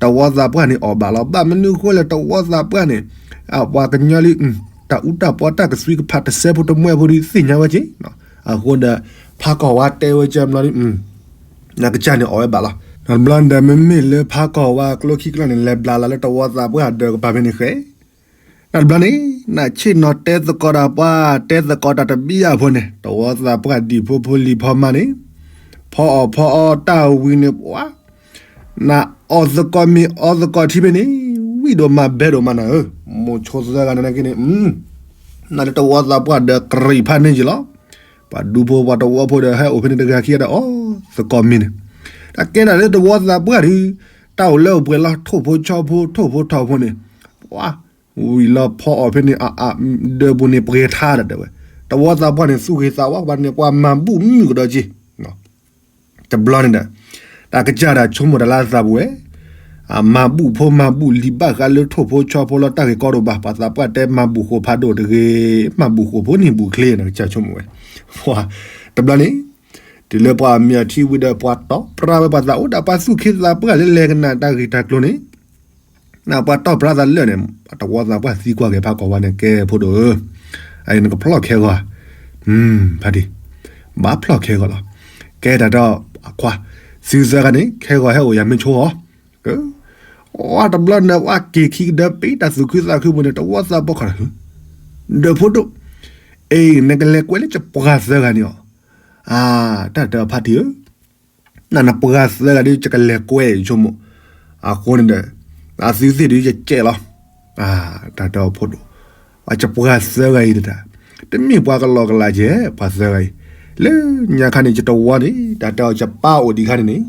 တဝီသးပှၢ်န့ၣ်အီၣ်ဘၣ်လီၤ. ဘၣ်မနုၤဃိလဲၣ် တဝီသးပှၢ်န့ၣ် ပှၤကညီလံ တၢ်အူတၢ်ပီတၢ်ကသွံကဖးတစဲးဖိတမှဲဖိဒုးသ့ၣ်ညါဝဲက့ၤ, အဃိဒီး ဖးကီၢ်ဝါတဲဝဲကဲဘျီဒုး နကစၢ်န့ၣ်အီၣ်ဝဲဘၣ်လီၤ. တဘျီန့ၣ်ဒီးမ့မ့ၢ်လၢဖးကီၢ်ဝါကျိခံကျီန့ၣ် လဲၤဘျးလီၤလၢတဝီသးပှၢ်ဒၢးကပၤဖဲန့ၣ်ဃဲ တဘျီန့ၣ် နဆ့ၣ်နီၤတဲသကိးတၢ်ပှၤ တဲသကိးတၢ်တဘံယၢ်ဖိန့ၣ် တဝီသးပှၢ်ဒံၣ်ဖိဖိလံၤဖီမါန့ၣ် ဖီအီၣ်ဖီအီတၢ်ဝံၤန့ၣ်ပှၤ နအီၣ်သကိးမ့ၤအီသကိးထံဖဲန့ၣ် ဝံၣ်ဒိၣ်မးဘဲဒိၣ်မးနၤဧၢ, မိၤဆိသၢဂၤန့ၣ်က့န့ၣ် နလၢတဝီသးပှၢ်ဒၢးကရံၣ်ဖးန့ၢ်က့ၤလီၤ. ပှၤဒူဖိပှၤတဝီဖိဒီးဟဲအိၣ်ဖဲန့ၣ်တဂၤခံဂၤဒီးအီၣ်သကိးမ့ၤန့ၣ်, တၢ်ကဲဒၣ်လၢတဝီသးပှၢ်ဒုး တၢ်အိၣ်လၢအပှဲၤလီၤထိၣ်ဖိဆီဖိထိၣ်ဖိထီၣ်ဖိန့ၣ် ပှၤ ဝံၤလီၤဖီအီၣ်ဖဲန့ၣ် အဒၢးပူၤန့ၣ် ပှဲၤထါဒီးတဲဝဲ, တဝီသးပှၢ်န့ၣ် သူၣ်ဂ့ၤသးဝါဘၣ်န့ၣ် ပှၤမၤဘူၣ်မုၣ်ကဒီးက့ၤ တဘျီန့ၣ်ဒီး တၢ်ကစၢ်ဒၣ်ဆိကမိၣ်တၢ်လၢအသးပူၤဝဲ, အမၤဘူၣ်ဖိမၤဘူၣ်လံၤဘၣ်ဃးလၢထိၣ်ဖိဆီဖိလီၤတၢ်ဂ့ၢ်ကီဒိၣ်ဘၣ်, ပှၤသးပှၢ်တဲမၤဘူၣ်ဃိာ်ဖးဒိၣ်တဂ့ၤ, မၤဘူၣ်ဃိာ်ဖိန့ၣ်ဘူၣ်ချ့န့ၣ် ကစၢ်ဆိကမိၣ်ဝဲ, ပှၤ တဘျီန့ၣ် တုၤလၢပှၤမ့ၢ်အထံဝံၤဒီး ပှၤတီၢ်ပြၢဝဲပှၤသးအိၣ်ဒီးပှၤသူၣ်ခ့သးပှၢ်လၢလဲၤကနၣ်တၢ်ဂ့ၢ်တၢ်ကျိၤန့ၣ် ပှၤတီၢ်ပြၢသးလၢာ်န့ၣ် တဝီသးပှၢ်သံကွၢ်က့ၤဖးကီၢ်ဝါန့ၣ် ကဲဖိဒိၣ်ဧၢ, အအံၤနကဖျီၣ်ခဲဂီၤ, ဖးဒံၣ်, ဘၣ်ဖျီၣ်ခဲဂီၤလီၤ, ကဲတၢ်ဒီးအခွါ, သုသၢဂၤန့ၣ် ခဲဂီၤဟဲအိၣ်ယၤမ့ၢ်ဆိအီၤ, အတဘျီန့ၣ် ပှၤက့ၤခံကဒၢပ့ၤတၢ်သူၣ်ခုသးခုပူၤန့ၣ် တဝီသးပှၢ်ခီၣ်, ဒၢးဖိဒိၣ်, အ့ နကလဲၤကွဲးလၢယပှၤသၢဂၤန့ၣ်အီၤ, အတၢ်တဲအီၤဖးတံၢ်ဧၢ နနပှၤသၢဂၤဒ်ယကလဲၤကွဲဆိကမိၣ်, အဃိန့ၣ်ဒီး အသုသ့ၣ်ဒ်ယကဲလီၤ, တၢ်တဲအီၤဖိဒိၣ်, အယပှၤသၢဂၤအံၤတတၢ်, တမ့ၢ်ပှၤကလီကလးကဲ ပှၤသၢဂၤအံၤ, လၢညါခါန့ၣ် ယတဝီန့ၣ် တၢ်တဲအီၤယပၢ်အိၣ်ဒံးခါန့ၣ်န့ၣ်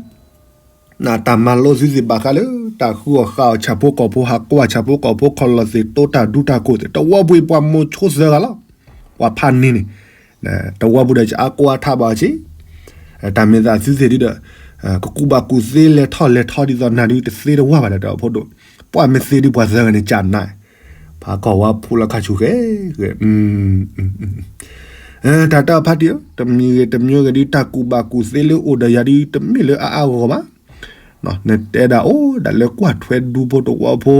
နတၢ်မၤလိသုသ့ၣ်ဘၣ်ဃးလၢ တၢ်ဃုအီၣ်ဃာ်အီၣ်ဆၣ်ဖိကီၢ်ဖိဟးကွၢ်ဆၣ်ဖိကီၢ်ဖိခီၣ်လီၤသ့ၣ်တိတၢ်ဒူတၢ်ကိၢ်သ့ၣ် တဝီပူၤပှၤမိၤဆိသၢဂၤလီၤ, ပှၤဖးန့ၢ်န့ၣ်, တဝီပူၤဒီးကအါကိးအါထးဘၣ်အီၤဆ့, တၢ်မ့ၢ်သးသုသ့ၣ်ဒ်ဒီး, ကကူးဘၣ်ကူးသ့လဲၤထီၣ်လဲၤထီဒ်သိးနၤဒ်တသ့တဝါဘၣ်ဒီး တၢ်အိၣ်ဖှိၣ်ဒိၣ်, ပှၤမ့ၢ်သ့ဒ်ပှၤသၢဂၤန့ၣ်ကနၣ်, ဖးကီၢ်ဝါဖိလီၤခါဆူၣ်ဃဲဃဲ, တၢ်တၢ်ဖါတံၢ်ဧၢ, တမံၤဂ့ၤတမံၤဂ့ၤဒုး တၢ်ကူၣ်ဘၣ်ကူၣ်သ့လၢအိၣ်ဒီးယၤဒုး တမ့ၢ်လၢအါအါဂီၢ်ဂီၢ်ဘၣ်. နတဲဒၣ်အိၣ်ဒၣ်လၢကွၢ်ထွဲဒူဖိတဝီဖိ,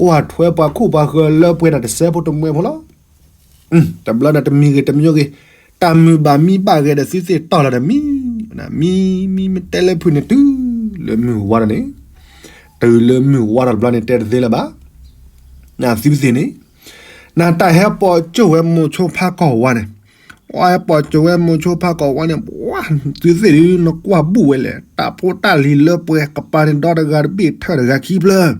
ကွၢ်ထွဲပှၤခိၣ်ပှၤဃၢၤလၢပှဲၤတၢ်တစဲးဖိတမှဲဖိလီၤ. တဘျီန့ၣ်တမံၤဂ့ၤတမံၤဂ့ၤ, တၢ်မုာ်ဘၣ်မံဘၣ်ဂ့ၤဒီးသုသ့ၣ်တီၢ်လီၤဒီးမံ, မံ, မံမ့ၢ်တဲလၢဖုၣ်န့ၣ် တုၤလၢမုၢ်ဝါဒီးန့ၣ်, တုၤလၢမုၢ်ဝါဒီးတဘျီန့ၣ် တဲတသ့လၢၤဘၣ်. နသုသ့ၣ်န့ၣ်, နတၢ်ဟဲပိာ်ကၠိၣ်ဝဲမိၤဆိဖးကီၢ်ဝါန့ၣ်, ပှၤဟဲပိာ်ကၠိၣ်ဝဲမိၤဆိဖးကီၢ်ဝါန့ၣ်, ပှၤသုသ့ၣ်ဒုး နကွၢ်ဘူၣ်ဝဲလဲၣ်, တၢ်ဖိတၢ်လံၤလၢပှဲၤကပၤန့ၣ် ဒီတဂၤတဘ့ၣ်ထၢၣ်တဂၤခံဖျၢၣ်,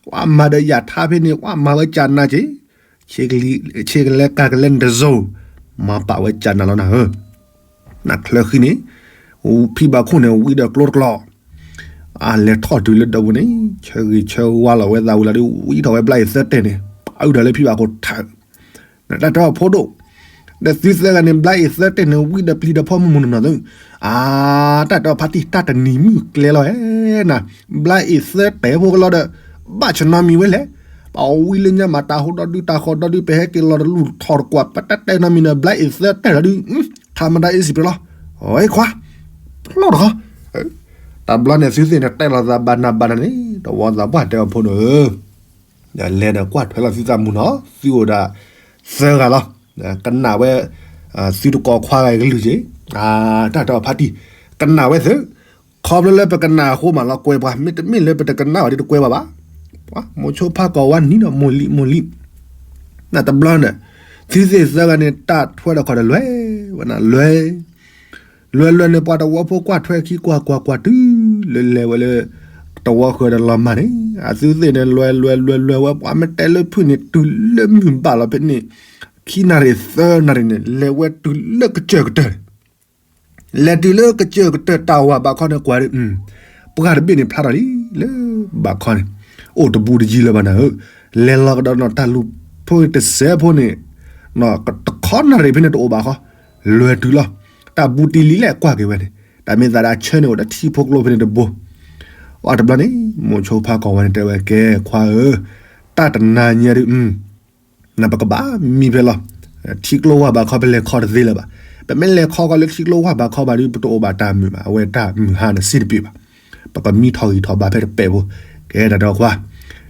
ပှၤမၤဒီးယၤထါဖဲန့ၣ် ပှၤမၤဝဲကၢ်နၤက့ၤ, ဆ့ကလဲကၢ်ကလဲနတစိၤ, မၤပာ်ဝဲကၢ်နၤလီၤနၤဧၢ. နချၢဃံန့ၣ်, ဖံဘၣ်ခိၣ်န့ၣ် ဝံဒီးကျိတကျိး, အလဲၤထီၣ်တုၤလၢဒၢးပူၤန့ၣ်, ဆၢဂ့ၤဆၢဝါလီၤဝဲသးဝံၤလီၤဒီး ဝံထီၣ်ဝဲဘျါအံၤသၢတဲာ်န့ၣ်, ပာ်အုၣ်ဒီးလၢဖံဘၣ်ခိၣ်ထၢၣ်, နတၢ်တဲအီၤဖိဒိၣ်, ဒီးသုသၢဂၤန့ၣ် ဘျါအံၤသၢတဲာ်န့ၣ် ဝံဒီးပျံၤဒီးဖီမုၢ်မုၢ်နီၢ်နီၢ်သု, အါ, တၢ်တဲအီၤဖါတံၢ် တၢ်တနံၤမုၢ်ကျဲလီၤဧါ, နၤ, ဘျါအံၤသၢတဲာ်ဖိကလီၤဒီး, ဘၣ်ဆၢနီတမံၤဝဲလဲၣ်, ပဝံလၢညါမး တၢ်ဟိဒီဒု တၢ်ဃီဒီဒု ပဟဲက့ၤလီၤတလူၢ်ထီၣ်တကွၢ် ပတၢ်တဲနီတမံၤဒီး ဘျါအံၤသၢတဲာ်လီၤဒု ထါမတၤအ့ၣ်စံးပျဲလီၤ, အခွါ, လီၢ်တခီ, တဘျီန့ၣ်သုသ့ၣ်န့ၣ် တဲလီၤသးဘၣ်နၤဘၣ်နၤန့ၣ် တဝီသးပှၢ်တဲအီၤဖိဒိၣ်ဧၢ, လဲၤဒီးကွၢ်ထွဲလီၤသုသးမုၢ်နီၤ, သုအိၣ်ဒၣ်သၢဂၤလီၤ, ကနၣ်ဝဲ, သုတကိးခွါဂၤအံၤကလုၢ်က့ၤ, တၢ်တဲအီၤဖါတံၢ်, ကနၣ်ဝဲသု, ခီဖျိလၢပကနၣ်အဃိမးလီၤကွဲပှၤ, မ့တမ့ၢ်လၢပတကနၣ်ဘၣ်ဒီးတကွဲဘၣ်ဘၣ်, မိၤဆိဖးကီၢ်ဝါနံၤဒီးမိၢ်လံၢ်မိၢ်လံၢ်, နတဘျီန့ၣ်, သုသ့ၣ်သၢဂၤန့ၣ် တၢ်ထွဲဒီးခီဒီးလွဲၢ်, ဝဲနလွဲၢ် လွဲၢ်လွဲၢ်န့ၣ် ပှၤတဝီဖိကွၢ်ထွဲခံကွၢ်ကွၢ်ကွၢ်တုၤလၢလဲၤဝဲလၢ တဝီဃၢၤဒီးလီၤမၢ်န့ၣ်, အသုသ့ၣ်န့ၣ် လွဲၢ်လွဲၢ်လွဲၢ်လွဲၢ်ဝဲ ပှၤမ့ၢ်တဲလၢဖုၣ်န့ၣ် တုၤလၢမုၢ်ဘၣ်လီၤဖဲန့ၣ်, ခံနၣ်ရံၣ်သၢနၣ်ရံၣ်န့ၣ် လဲၤဝဲတုၤလၢကစၢၢ်ကတၢၢ်န့ၣ် လဲၤတုၤလၢကစၢၢ်ကတၢၢ်တၢ်ဝၢ်ဘးခီန့ၣ်ကွၢ်ဒီး, ပှၢ်တဘ့ၣ်န့ၣ်ဖျါထီၣ်လံလၢဘးခီန့ၣ်, အိၣ်တဘူးတယံၤလၢၤဘၣ်နၤဧၢ, လဲၤလီၤကဒီးနီၢ်တၢ်လူၤဖိတစဲးဖိန့ၣ်, တခီနၣ်ရံၣ်ဖဲန့ၣ်တအိၣ်ဘၣ်ဃီ, လွဲၢ်တုၤလီၤ, တၢ်ဘူးတံၢ်လံလဲၣ်ကွၢ်က့ၤဝဲန့ၣ်, တၢ်မ့ၢ်သးဒၣ်ဆၢန့ၣ်အိၣ်ဒီးထံဖိကျိဖဲန့ၣ်တဘိ, အတဘျီန့ၣ် မိၤဆိဖးကီၢ်ဝါန့ၣ်တဲဝဲကဲခွါဧၢ, တၢ်တနၤညါဒုး နပကဘၣ်မံဖဲလီၤ, ထံကျိဝၢ်ဘးခီပလဲၤခီတသ့လၢၤဘၣ်, ပမ့ၢ်လဲၤခီကီးလၢထံကျိဝၢ်ဘးခီဘၣ်ဒုး ပတအိၣ်ဘၣ်တၢ်မုာ်ဘၣ်, အဝဲတၢ်မုာ်ဟါန့ၣ်စ့တပ့ၤဘၣ်, ပကမံထီၣ်ဂံၢ်ထီၣ်ဘါဖဲတပဲာ်ဖိ, ကဲတၢ်ဒီးခွါ,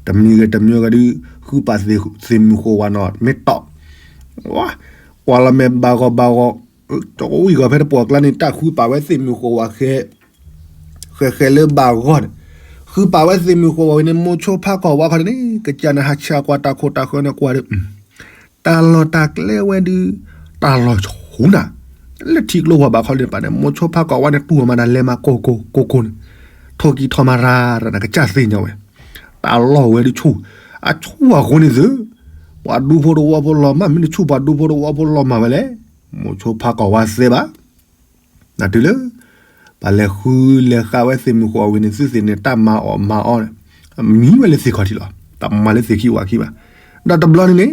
တမံၤဂ့ၤတမံၤဂ့ၤဒုး ဃုပာ်သ့ၣ်မုၣ်ဃိဝါနီၤ မ့ၢ်တီၢ်, ကွၢ်လီၤမဲာ်ဘၣ်ဂီၢ်ဘၣ်ဂီၢ်, တဝံၣ်ဂီၤဖဲတပှီၢ်ကျါန့ၣ် တၢ်ဃုပာ်ဝဲသ့ၣ်မုၣ်ဃိဝါဃဲ ဃဲဃဲလၢဘၣ်ဂီၢ်န့ၣ်, ဃုပာ်ဝဲသ့ၣ်မုၣ်ဃိဝါဝံၤန့ၣ် မိၤဆိဖးကီၢ်ဝါခီန့ၣ် ကစၢ်န့ၣ်ဟးဆှဲးကွၢ်တၢ်ခိၣ်တၢ်ဃၢၤန့ၣ်ကွၢ်ဒီး, တၢ်လီၢ်တၢ်ကျဲဝဲဒုး, တၢ်လီၢ်ဆူၣ်နၤ, လၢထံကျိဝၢ်ဘးခီလၢပာ်န့ၣ် မိၤဆိဖးကီၢ်ဝါန့ၣ် တူၢ်အီၤမးနၤလဲၤမးကိၢ်ကိၢ်ကိၢ်ကိၢ်န့ၣ်, ထိၣ်ကံၢ်ထီၣ်မးရၤရၤနၤ ကစၢ်သ့ၣ်ညါဝဲ, တၢ်လီၢ်ဝဲဒုးဆူၣ်, အဆူၣ်အဃိန့ၣ်သု, ပှၤဒူဖိတဝီဖိလီၤမၢ် မ့ၢ်တဆူၣ်ပှၤဒူဖိတဝီဖိလီၤမၢ်ဝဲလဲၣ်, မိၤဆိဖးကီၢ်ဝါသဲဘၣ် နတုၤလၢ ပှၤလဲၤဃုလဲၤဃာ်ဝဲသ့ၣ်မုၣ်ဃိဝါဝံၤန့ၣ် သုသ့ၣ်န့ၣ် တၢ်မၤအီၣ်မၤအီန့ၣ် မံဝဲလၢသ့ၣ်ခီၣ်ထံးလီၤ. တမၤလၢသ့ၣ်ခံဝၣ်ခံဘၣ်. ဒီးတဘျီန့ၣ်န့ၣ်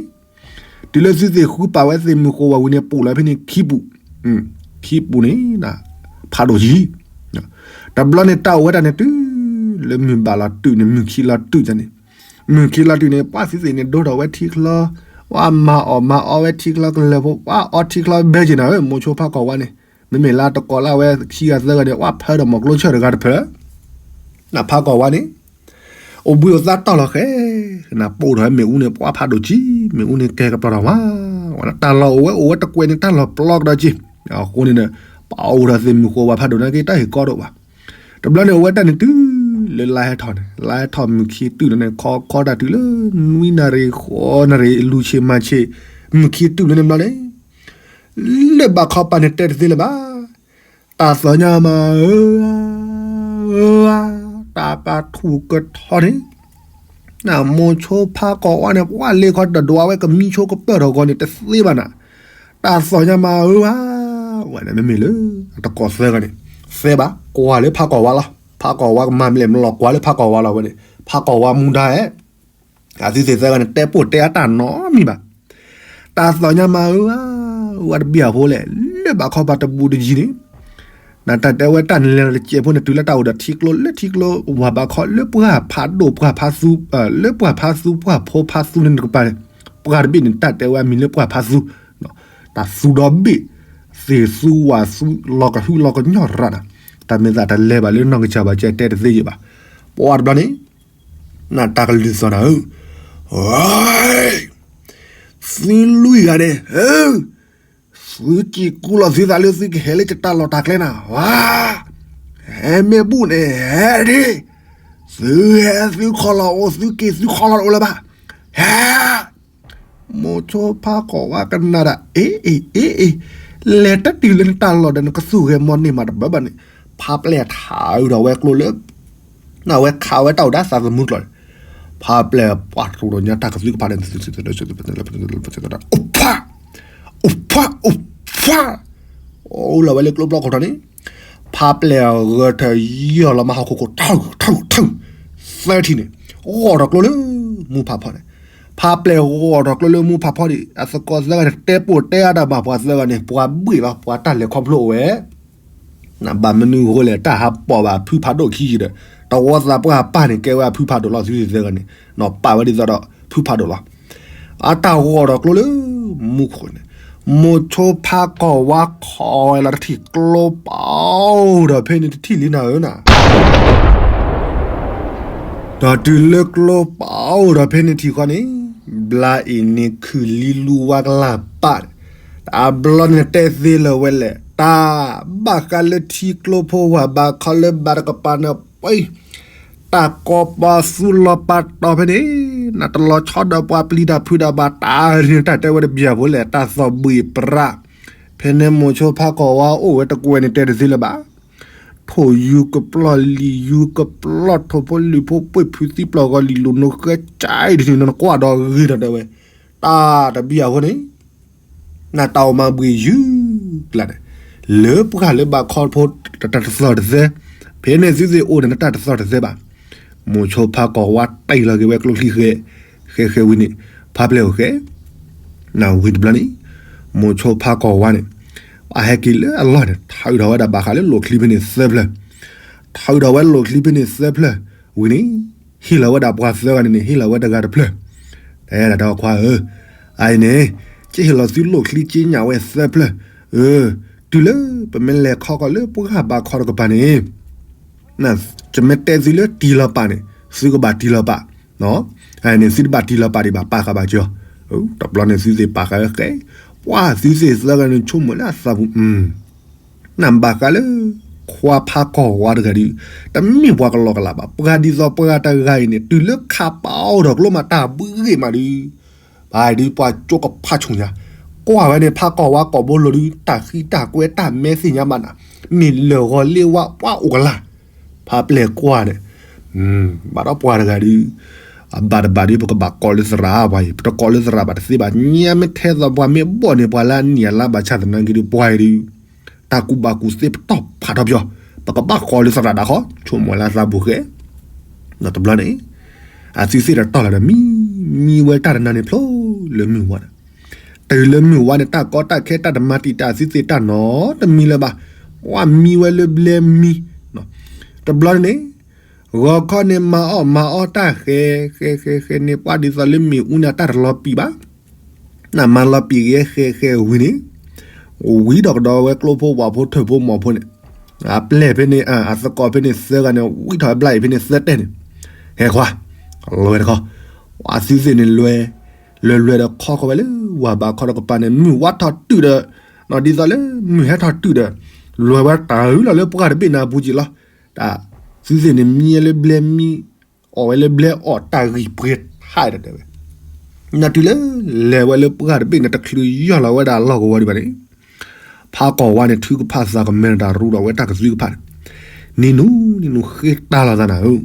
တုၤလၢသုသ့ၣ်ဃုပာ်ဝဲသ့ၣ်မုၣ်ဃိဝါဝံၤန့ၣ် ပူၤလီၤဖဲန့ၣ်ခံပူၤ, ခံပူၤန့ၣ် ဖးဒိၣ်ကံ တဘျီန့ၣ် တၢ်အိၣ်ဝဲဒၣ်န့ၣ် တုၤလၢမုၢ်ဘၣ်လီၤတုၤန့ၣ် မုၢ်ခံလီၤတုၤန့ၣ်, မုၢ်ခံလီၤတုၤန့ၣ် ပှၤသုသ့ၣ်န့ၣ် ဒိၣ်ထီၣ်ဝဲထံချီ, ပှၤမၤအီၣ်မၤအီဝဲထံချီကလၢၤဖိ, ပှၤအီထံချီဘဲက့ၤနၤဧၢ, မိၤဆိဖးကီၢ်ဝါန့ၣ်, မ့မ့ၢ်လၢတကိးလၢအဝဲခံဂၤသၢဂၤန့ၣ် ပှၤဖၢဒီးမီၤကျိဆၢၣ်တဂၤတဖျၢၣ်, နဖးကီၢ်ဝါန့ၣ် အိၣ်ဘှံးအိၣ်သါတီၢ်လီၤဃဲ, နပိာ်ထီၣ်ဝဲမ့ၣ်အူန့ၣ် ပှၤဖးဒိၣ်ကံ, မ့ၣ်အူန့ၣ်ကဲကပျီထီၣ်ဝါ, တၢ်လီၢ်အိၣ်ဝဲအိၣ်ဝဲတကွဲးန့ၣ် တၢ်လီၢ်ပျီကဒီးက့, အဃိန့ၣ်ဒီး ပအိၣ်ဒီးသ့ၣ်မုၣ်ဃိဝါဖးဒိၣ်န့ၣ်က့ တၢ်ဟ့ၣ်ကီဒိၣ်ဘၣ်. တဘျီန့ၣ် အိၣ်ဝဲတၢ်န့ၣ်တုၤလၢလါဟဲထီၣ်န့ၣ်, လါဟဲထီၣ်မုၢ်ခံတုၤလီၤန့ၣ် ခီခီတၢ်တုၤလၢ နွံနၣ်ရံၣ်ဃိးနၣ်ရံၣ် လူၤဆ့ၣ်မၤဆ့ၣ်, မုၢ်ခံတုၤလီၤန့ၣ်ဘျီန့ၣ် လၢဘၣ်ခီပၤန့ၣ်တဲတသ့လၢၤဘၣ်. တၢ်သီၣ်ညါမးဧၢ, တၢ်ကထူၣ်ကထီန့ၣ်, မိၤဆိဖးကီၢ်ဝါန့ၣ် ပှၤလ့ခီတဒွးဝဲကမံဆိကပၢၢ်ထီၣ်ဂီၤန့ၣ်တသ့ဘၣ်နၤ, တၢ်သီၣ်ညါမးဧၢဧါ, ဝဲန့ၣ်မ့မ့ၢ်လၢ တကိးသၢဂၤန့ၣ်, သဲဘၣ်ကွၢ်လၢဖးကီၢ်ဝါလီၤ, ဖးကီၢ်ဝါကမၤမလဲၣ်မလီၤကွၢ်လၢဖးကီၢ်ဝါလီၤဝဲန့ၣ်, ဖးကီၢ်ဝါမူဒါဧၢ အသုသ့ၣ်သၢဂၤန့ၣ် တဲပိာ်တဲအတၢ်နီတမံၤဘၣ်. တၢ်သီၣ်ညါမးဧၢဧါ, ဝဲတဘံၣ်အဖိလဲၣ်, လၢဘၣ်ခီပၤတဘူးတယံၤန့ၣ်, နတၢ်တဲဝဲတၢ်န့ၣ်လဲၤတစဲးဖိန့ၣ် တုၤလၢတၢ်အိၣ်ဒီးထံကျိလၢထံကျိဝၢ်ဘးခီ လၢပှၢ်ဖးဒိၣ်ပှၢ်ဖးသူ, လၢပှၢ်ဖးသူပှၢ်ဖိဖးသူန့ၣ်တကပၤန့ၣ်, ပှၢ်တဘ့ၣ်န့ၣ် တၢ်တဲဝဲအမံၤလၢပှၢ်ဖးသူ, တၢ်သူဒီဘ့ၣ် သ့ၣ်သူဝၣ်သူ လီၤကဟုလီၤကညီၢ်ရၣ်နၤ, တၢ်မ့ၢ်သးတလဲၤဘၣ်လၢနီၢ်ကစၢ်ဘၣ် ကတဲတသ့ယံာ်ဘၣ်. ပှၤတဘျီန့ၣ် နတၢ်ကလုၢ်သီၣ်နၤဧၢ, သုလွံၢ်ဂၤန့ၣ် သုစံးကူလီၤသုသးလၢသုကဟဲလၢယတၢ်လီၢ်တၢ်ကျဲနၤ, ဟဲမ့ၢ်ဘူၣ်န့ၣ် ဟဲဒၣ်, သုဟဲသုခီလီၤအိၣ် သုက့ၤသုခီလီၤတအိၣ်လၢၤဘၣ်, ဟဲ မိၤဆိဖးကီၢ်ဝါကနၣ်ဒၣ် အ့ အ့ အ့ အ့, လဲၤတတုၤလၢနတၢ်လီၢ်ဒီး နကသူၣ်ဂဲၤမီၢ်န့ၢ်မးတဘၣ်ဘၣ်န့ၣ်, ဖးပျဲၢ်ထးဒီးဝဲကျိလၢ နဝဲခးဝဲတၢ်အိၣ်ဒၣ်သးသမူကျိာ်န့ၣ်, ဖးပျဲၢ်ပှၤတရူးဒီးညါတၢ်ကသုကဖးန့ၣ်, အိၣ်ဖး, အိၣ်ဖး, အိၣ်ဖး, အိၣ်လီၤဝဲလၢကျိဘျီခိၣ်ထီၣ်န့ၣ်, ဖးပျဲၢ်ဂၢၢ်ထၢၣ်ယီၢ်လီၤမးဟီၣ်ခိၣ်ခိၣ် ထုထုထု သၢထံၣ်န့ၣ်, ဂီၢ်ထီၣ်ကျိလၢမူဖးဖီန့ၣ်, ဖးပျဲၢ်ဂီၢ်ထီၣ်ကျိလၢမူဖးဖီဒံး အသကိးသၢဂၤန့ၣ် တဲပိာ်တဲအါတၢ်ဘၣ်ပှၤသၢဂၤန့ၣ် ပှၤဘှ့ၣ်လီၤ ပှၤတၢ်လဲၤခီဖျိအိၣ်ဝဲ နဘၣ်မနုၤအဃိလဲၣ် တၢ်ဟးပိာ်ဘၣ်ဖုဖးဒိၣ်ခံယံၤဒီး တဝီသးပှၢ်ပၢ်န့ၣ် ကဲဝဲအဖုဖးဒိၣ်လီၤ သုသ့ၣ်သၢဂၤန့ၣ် ပာ်ဝဲဒ်သိးဒီးဖုဖးဒိၣ်လီၤ. အတၢ်ဂီၢ်ဒီးကျိလၢမူခိၣ်န့ၣ် မိၤဆိဖးကီၢ်ဝါခီဝဲလီၤတထံၣ်ကျိပာ်အိၣ်ဒီးဖဲန့ၣ်တထံၣ်လံနၤဧၢနၤ ဒီးတုၤလၢကျိပာ်အိၣ်ဒီးဖဲန့ၣ်ထံၣ်ဃီန့ၣ် ဘျါအံၤန့ၣ်ခုၣ်လံလူဝါကလၢ်ပာ် တဘျီန့ၣ်တဲသ့လၢၤဝဲလဲၣ် တၢ်ဘၣ်ဃးလၢထံကျိဖိဝၤဘးခီလၢဘးတကပၤန့ၣ်ပှၤ တၢ်ကိးပသူလီၤပာ်တီၤဖဲန့ၣ် နတလီၤဆီဒီးပှၤပျံၤတၢ်ဖုးတၢ်ဘၣ်တၢ်န့ၣ် တၢ်တဲဝဲတဘၣ်ဖိလဲၣ် တၢ်သီၣ်ဘှံးပြး ဖဲန့ၣ်မိၤဆိဖးကီၢ်ဝါအိၣ်ဝဲတကွဲးန့ၣ်တဲတသ့လၢၤဘၣ် ထိၣ်ယူၤကပျီၢ် လံာ်ယူၤကပျီၢ် ထိၣ်ဖိလံာ်ဖိ ပှ့ၢ်ဖုးသံပျီၢ်ဂီၤ လံာ်လိၤနိဃဲကၠဲအံၤတန့ၣ် နကွၢ်ဒီးဂ့ၤဒီးတဲဝဲ တၢ်တဘံၣ်အဃိန့ၣ် နတၢ်အိၣ်မၤဘှံးယုၢ်ကျါန့ၣ် လၢပှၢ်လၢဘးခီဖိ တၢ်တသီၣ်တသဲ ဖဲန့ၣ်သုသ့ၣ်အိၣ်န့ၣ် နတၢ်တသီၣ်တသဲဘၣ် မိၤဆိဖးကီၢ်ဝါတ့ၢ်လီၤက့ၤဝဲကျိချံဃဲ ဃဲဃဲဝံၤန့ၣ် ဖးပျဲၢ်အိၣ်ဃဲ နဝံၤတဘျီန့ၣ် မိၤဆိဖးကီၢ်ဝါန့ၣ် အဟဲက့ၤလၢအလီၢ်န့ၣ် ထုးထီၣ်ဝဲဒၣ်ဘၣ်ဃးလၢလိၣ်ချံဖဲန့ၣ်သၢဖျၢၣ် ထုးထီၣ်ဝဲလိၣ်ချံဖဲန့ၣ်သၢဖျၢၣ်ဝံၤန့ၣ် ဟ့ၣ်လီၤဝဲဒၣ်ပှၤသၢဂၤန့ၣ်န့ၣ် ဟ့ၣ်လီၤဝဲတဂၤတဖျၢၣ် တဲဒၣ်ခွါဧၢ အအံၤန့ၣ် ကဟ့ၣ်လီၤသုလိၣ်ချံက့ညၣ်ဝဲသၢဖျၢၣ် အၢ တုၤလၢပမ့ၢ်လဲၤခီကီၢ်လၢပှၢ်ဘးခီတကပၤန့ၣ် ယမ့ၢ်တဲသုလၢတံၢ်လီၤပာ်န့ၣ် သုကဘၣ်တံၢ်လီၤပာ် န့ၣ် သုတဘၣ်တံၢ်လီၤပာ်ဒံးဘၣ် ပာ်ဃာ်ဘၣ်ကၠီ တဘျီန့ၣ်သုသ့ၣ်ပာ်ဃာ်ဝဲဃဲ ပှၤသုသ့ၣ်သၢဂၤန့ၣ်ဆိကမိၣ်လၢအသးပူၤ နဘၣ်ဃးလၢ ခွါဖးကီၢ်ဝါတဂၤဒီး တမ့ၢ်ပှၤကလီကလးဘၣ် ပှၤဒ်သိးပှၤတဂၤအံၤန့ၣ် တုၤလၢခးပာ်အိၣ်ဒီးကျိမးတၢ်ဘှံးဂ့ၤမးဒီး ပှၤဒုးပှၤကၠိကဖးဆူၣ်ညါ ကွၢ်ဝဲန့ၣ် ဖးကီၢ်ဝါကီၢ်ဘိလိၤဒုး တၢ်ဃံတၢ်ကွဲတၢ်မဲသ့ၣ်ညါဘၣ်နၤ မ့ၢ်လၢာ်ဂီၤလ့ဝါပှၤအိၣ်ကလါ ဖးပျဲၢ်ကွၢ်န့ၣ် ဘၣ်ဒီးပှၤတဂၤဒုး အဘၣ်တဘၣ်ဒုး ပကဘၣ်ကိးလၢသရၣ်ပှၤအံၤ ပတကိးလၢသရၣ်ဘၣ်တသ့ဘၣ် ညါမ့ၢ်ထဲသိးပှၤမ့ၢ်ဘီၣ်န့ၣ် ပှၤလၢအနံၣ်အလါဘၣ်ဆၣ်သနာ်က့ဒုး ပှၤအံၤဒုး တၢ်ကူၣ်ဘၣ်ကူၣ်သ့ပတီၢ်ဖးထီၣ်ပယီၤ ပကဘၣ်ကိးလၢသရၣ်ဒၣ်ဃီ ဆိကမိၣ်လၢသးပူၤဃဲ ဒီးတဘျီန့ၣ် အသုသ့ၣ်တတီၢ်လီၤဒီးမံ မံဝဲတၢ်တနၤန့ၣ်ဖျိလၢမုၢ်ဝါန့ၣ် တုၤလၢမုၢ်ဝါန့ၣ် တၢ်ကီတၢ်ခဲတၢ်တမၤတံာ်တာ်အသုသ့ၣ်တၢ်နီတမံၤလၢၤဘၣ် ပှၤမံဝဲလၢဘျဲမံ တဘျီန့ၣ် ဂီၤခီန့ၣ် မၤအီၣ်မၤအီတၢ်ဃဲ ဃဲဃဲဃဲန့ၣ် ပှၤဒ်သိးလၢမ့ၣ်အူန့ၣ် အတၢ်တလီၤပံာ်ဘၣ် နမၤလီၤပံာ်က့ၤဃဲဃဲဝံၤန့ၣ် ဝံၤဒီးကဒီးဝဲကျိဖိဝၣ်ဖိထၢၣ်ဖိမီၢ်ဖိန့ၣ် အပျဲၢ်ဖဲန့ၣ် အသကိးဖဲန့ၣ်သၢဂၤန့ၣ် ဝံထီၣ်ဘျါအံၤဖဲန့ၣ်သၢတဲၣ်န့ၣ် ဟဲခွါ လဲၤတခီ အသုသ့ၣ်န့ၣ်လဲၤ လဲၤလဲၤဒီးခီဃီၤဝဲလၢဝၢ်ဘးခီတကပၤန့ၣ် မုၢ်ဝါထီၣ်တုၤဒီး ဒ်သိးလၢမုၢ်ဟဲထီၣ်တုၤဒီး လဲၤဝဲတၢ်အုးလီၤလၢပှၢ်တဘ့ၣ်နၤအပူၤက့ၤလီၤ. တၢ်သုသ့ၣ်န့ၣ်မံလၢဘျဲမံ အီၣ်ဝဲလၢဘျဲအီၣ်တၢ်ဂံၢ်ပှဲၤထါဒီးတဲဝဲ နတုၤလၢ လဲၤဝဲလၢပှၢ်တဘ့ၣ်န့ၣ် တချုးယီၢ်လီၤဝဲဒၣ်လီၢ်ကဝီၤဒံးဘၣ်န့ၣ် ဖးကီၢ်ဝါန့ၣ် ထုကဖၣ်သးကမဲာ်တၢ်ရူဒီးဝဲတၢ်ကသုကဖၣ်န့ၣ် နံၤနူ နံၤနူ ဃ့တၢ်လိာ်သးနၤဧၢ,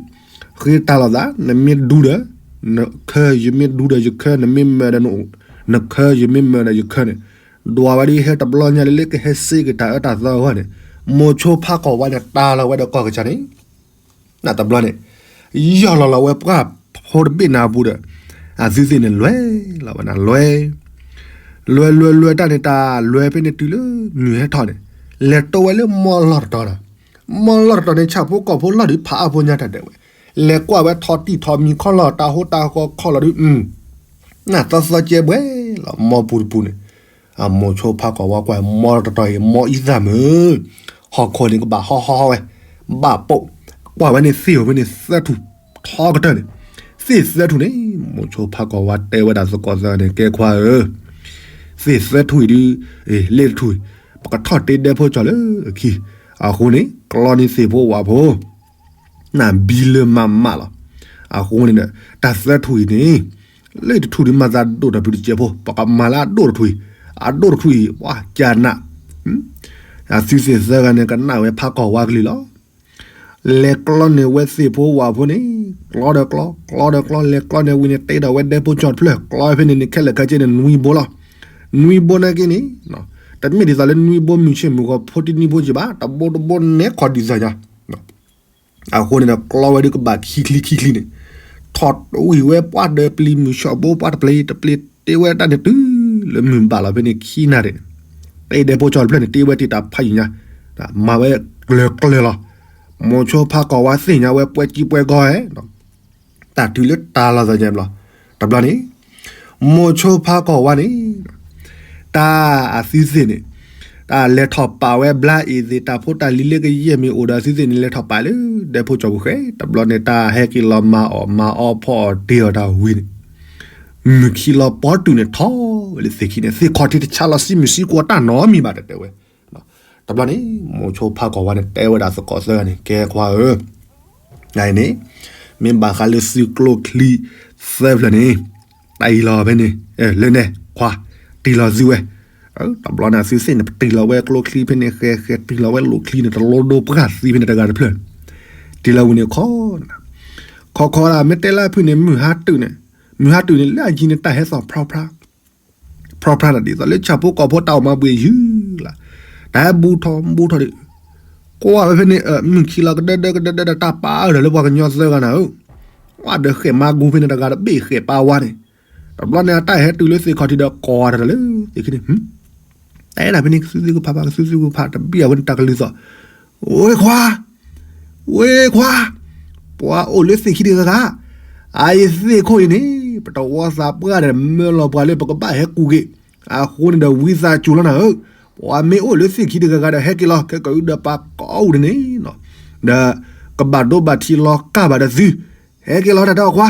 ဃ့တၢ်လိာ်သး နမ့ၢ်ဒူဒီး နခၢ ယမ့ၢ်ဒူဒီးယခၢ နမ့ၢ်မၢဒီး နခၢ ယမ့ၢ်မၢဒီးယခၢန့ၣ် ဒွးဝဲဒ်ဟဲတဘျီညါလၢလၢကဟဲစ့ကတၢ်အၢတၢ်သီအဂီၢ်န့ၣ် မိၤဆိဖးကီၢ်ဝါန့ၣ် တၢ်လီၤဝဲဒီးကီၢ်ကစၢ်န့ၣ် နတဘျီန့ၣ် ယီၢ်လီၤလီၤဝဲပှၢ်ဖိတဘ့ၣ်နၤအပူၤဒီး အသုသ့ၣ်န့ၣ်လဲၤလီၤဝဲနၤလဲၤ လဲၤလဲၤလဲၤတၢ်န့ၣ် တၢ်လဲၤဖဲန့ၣ်တုၤလၢမုၢ်ဟဲထီၣ်န့ၣ် လဲၤတိဝဲလၢမီၢ်လီၢ်တတီၤဒီး မီၢ်လီၢ်တတီၤန့ၣ် ဆၣ်ဖိကီၢ်ဖိလီၢ်ဒုးဖးအါဖိညါတၢ်ဒဲးဝဲ လဲၤကွၢ်ဝဲထီၣ်တံၢ်ထီၣ်မံၤခီလီၤ တၢ်ဟိတၢ်ဃီခီလီၤဒုး နသီသီကဲဘှဲလီၤ မီၢ်ပူၤတပူၤန့ၣ် မိၤဆိဖးကီၢ်ဝါကွၢ် မ်တတီၤအံၤ မ်အံသၣ်မုာ်, ဟီၣ်ခိၣ်န့ၣ်ကဘၣ်ဟီဟီဟီဝဲ, ဘၣ်ပိာ်, ကွၢ်ဝဲန့ၣ်သ့ၣ်ဧိၤဖဲန့ၣ်သၢထူၣ်ထီကတၢၢ်န့ၣ်, သ့ၣ်သၢထူၣ်န့ၣ် မိၤဆိဖးကီၢ်ဝါတဲဝဲဒၣ်သကိးသၢဂၤန့ၣ် ကဲခွါဧၢ, သ့ၣ်သၢထူၣ်အံၤဒုး, လ့ၣ်တထူၣ်အံၤ, ပကထီၣ်တ့ဒဲဖိကၠီလၢအခံ, အဃိန့ၣ် ကျီန့ၢ်သ့ၣ်ဖိဝၣ်ဖိ နဘံလၢမးမးလီၤ. အဃိန့ၣ်ဒီး တၢ်သၢထူၣ်အံၤန့ၣ်, လၢတထူၣ်ဒုးမၤသးဒိၣ်တၢ်ပျုၤတစဲးဖိ ပကမၤလၢအဒိၣ်တထူၣ်အံၤ, အဒိၣ်တထူၣ်အံၤ ပှၤကနၣ်, အသုသ့ၣ်သၢဂၤန့ၣ် ကနၣ်ဝဲဖးကီၢ်ဝါကလုၢ်လီၤ. လဲၤကျီန့ၢ်ဝဲသ့ၣ်ဖိဝၣ်ဖိန့ၣ်, ကျီဒီးကျီ, ကျီဒီးကျီ, လဲၤကျီန့ၢ်ဝံၤန့ၣ် တ့ဒီးဝဲဒဲဖိကၠီတဖျၢၣ်, ကျီဖဲန့ၣ်န့ၣ် ခဲလၢာ်ခဲဆ့န့ၣ် နွံဘိလီၤ. နွံဘိနာ်က့န့ၣ်, တမ့ၢ်ဒ်သိးလၢနွံဘိမုၢ်ဆ့ၣ်မုၢ်ဂီၤဖိတနွံဘိက့ဘၣ်, တဘိတဘိနဲၣ်ခီဒ်သိးညါ အဃိန့ၣ်ဒီး ကျီဝဲဒုးကဘၣ်ခံချံခံချံန့ၣ်, ထီၣ်တဝံၣ်ဝဲပှၢ်ဒီးပျံၤမုၢ်ဆှီဘိပှၢ်တပျ့ၤတပျ့ၤ တ့ဝဲတၢ်န့ၣ်တုၤလၢမုၢ်ဘၣ်လီၤဖဲန့ၣ်ခံနၣ်ရံၣ်န့ၣ်, တ့ဒဲဖိကၠီတဖျၢၣ်န့ၣ် တ့ဝဲတ့ၢ်တၢ်ဖးယံာ်ညါ, မၤဝဲကျၢၤကျၢၤလီၤ. မိၤဆိဖးကီၢ်ဝါသ့ၣ်ညါဝဲပှဲၤကံပှဲၤဂီၤဟဲ တၢ်တုၤလၢတၢ်လီၤသးညါဘျီ, တဘျီန့ၣ်, မိၤဆိဖးကီၢ်ဝါန့ၣ်, တၢ်အသုသ့ၣ်န့ၣ်, တၢ်လဲၤထီၣ်ပာ်ဝဲဘျါအံၤသ့ၣ် တၢ်ဖိတၢ်လံၤလၢကယဲၢ်မ့ၢ်အိၣ်ဒီးအသုသ့ၣ်န့ၣ် လဲၤထီၣ်ပာ်လၢဒဲဖိကၠီပူၤဃဲ, တဘျီန့ၣ် တၢ်ဟဲက့ၤလီၤမၤအီၣ်မၤအီဖီအီၣ်တ့အီၣ်တၢ်ဝံၤန့ၣ်, မုၢ်ခံလီၤပီတုာ်န့ၣ်ထီၣ်ဝဲလၢသ့ၣ်ခံန့ၣ် သ့ၣ်ခီၣ်ထံးတဆါလီၤစံမုၢ်စံကွီၤတၢ်နီတမံၤဘၣ်တဲတဲဝဲ တဘျီန့ၣ် မိၤဆိဖးကီၢ်ဝါန့ၣ် တဲဝဲဒၣ်သကိးသၢဂၤန့ၣ် ကဲခွါဧၢ, နန့ၣ်, မ့ၢ်ဘၣ်ဃးလၢသုကျိချံသၢဖျၢၣ်န့ၣ်, တၢ်အံၤလီၤဖဲန့ၣ်, လၢန့ၣ်ခွါ, တံၢ်လီၤသုဝဲ, တဘျီန့ၣ် အသုသ့ၣ်န့ၣ် ပတံၢ်လီၤဝဲကျိချံဖဲန့ၣ် ဃဲဃဲတံၢ်လီၤဝဲလိၣ်ချံန့ၣ် တလိဒိပှၢ်သံဖဲန့ၣ်တဂၤတဖျၢၣ်, တံၢ်လီၤဝံၤန့ၣ်ခီ, ခီခီဒၣ် မ့ၢ်တဲလၢဖုၣ်န့ၣ် မုၢ်ဟါတုာ်န့ၣ်, မုၢ်ဟါတုာ်န့ၣ် လၢအယံၤန့ၣ် တၢ်ဟဲသီၣ်ဖြီဖြါ ဖြီဖြါန့ၣ် ဒ်သိးလၢဆၣ်ဖိကီၢ်ဖိတၢ်အိၣ်မၤဘှံးယုၢ်လၢ်, တၢ်ဟဲဘူးထီၣ်ဘူးထီၣ်ဒီး, ကွၢ်ဝဲဖဲန့ၣ် မုၢ်ခံလီၤကဒၢဒၢကဒၢဒၢဒီး တၢ်ပာ်အၢၣ်ဒီးလၢပှၤကညီသၢဂၤနၤဧၢ, ကွၢ်ဒီးဃဲးမၤကူဖဲန့ၣ်တဂၤဒီး ဘ့ၣ်ဃဲးပာ်ဝါန့ၣ်, တဘျီန့ၣ် အတၢ်ဟဲတုၤလၢသ့ၣ်ခီၣ်ထံးဒီး ကိးတၢ်လၢသ့ၣ်ခံန့ၣ်, တဲဒၣ်ဖဲန့ၣ် ကသုသုကဖးဖး ကသုသုကဖး တဘံၣ်အဝဲန့ၣ်တၢ်ကလုၢ်သီၣ်, ဝ့ခွါ ဝ့ခွါ, ပှၤအိၣ်လၢသ့ၣ်ခံတဂၤဂၤ, အအံၤသ့ၣ်ခိၣ်အံၤန့ၣ် ပတဝီသးပှၢ်ဒီး မၢလီၤပှၤလၢပကဘၣ်ဟဲကူးက့ၤ, အဃိန့ၣ်ဒီးဝံသးစူၤလီၤနၤဧၢ, ပှၤမ့ၢ်အိၣ်လၢသ့ၣ်ခံတဂၤဂၤဒီး ဟဲက့ၤလီၤ ခဲကၢအုဒီးပာ်ကီအူဒန့ၣ်, ဒီးကဘၣ်ဒိဘၣ်ထံးလီၤကၢ်ဘၣ်ဒီးသု, ဟဲက့ၤလီၤတၢ်တၢ်ခွါ,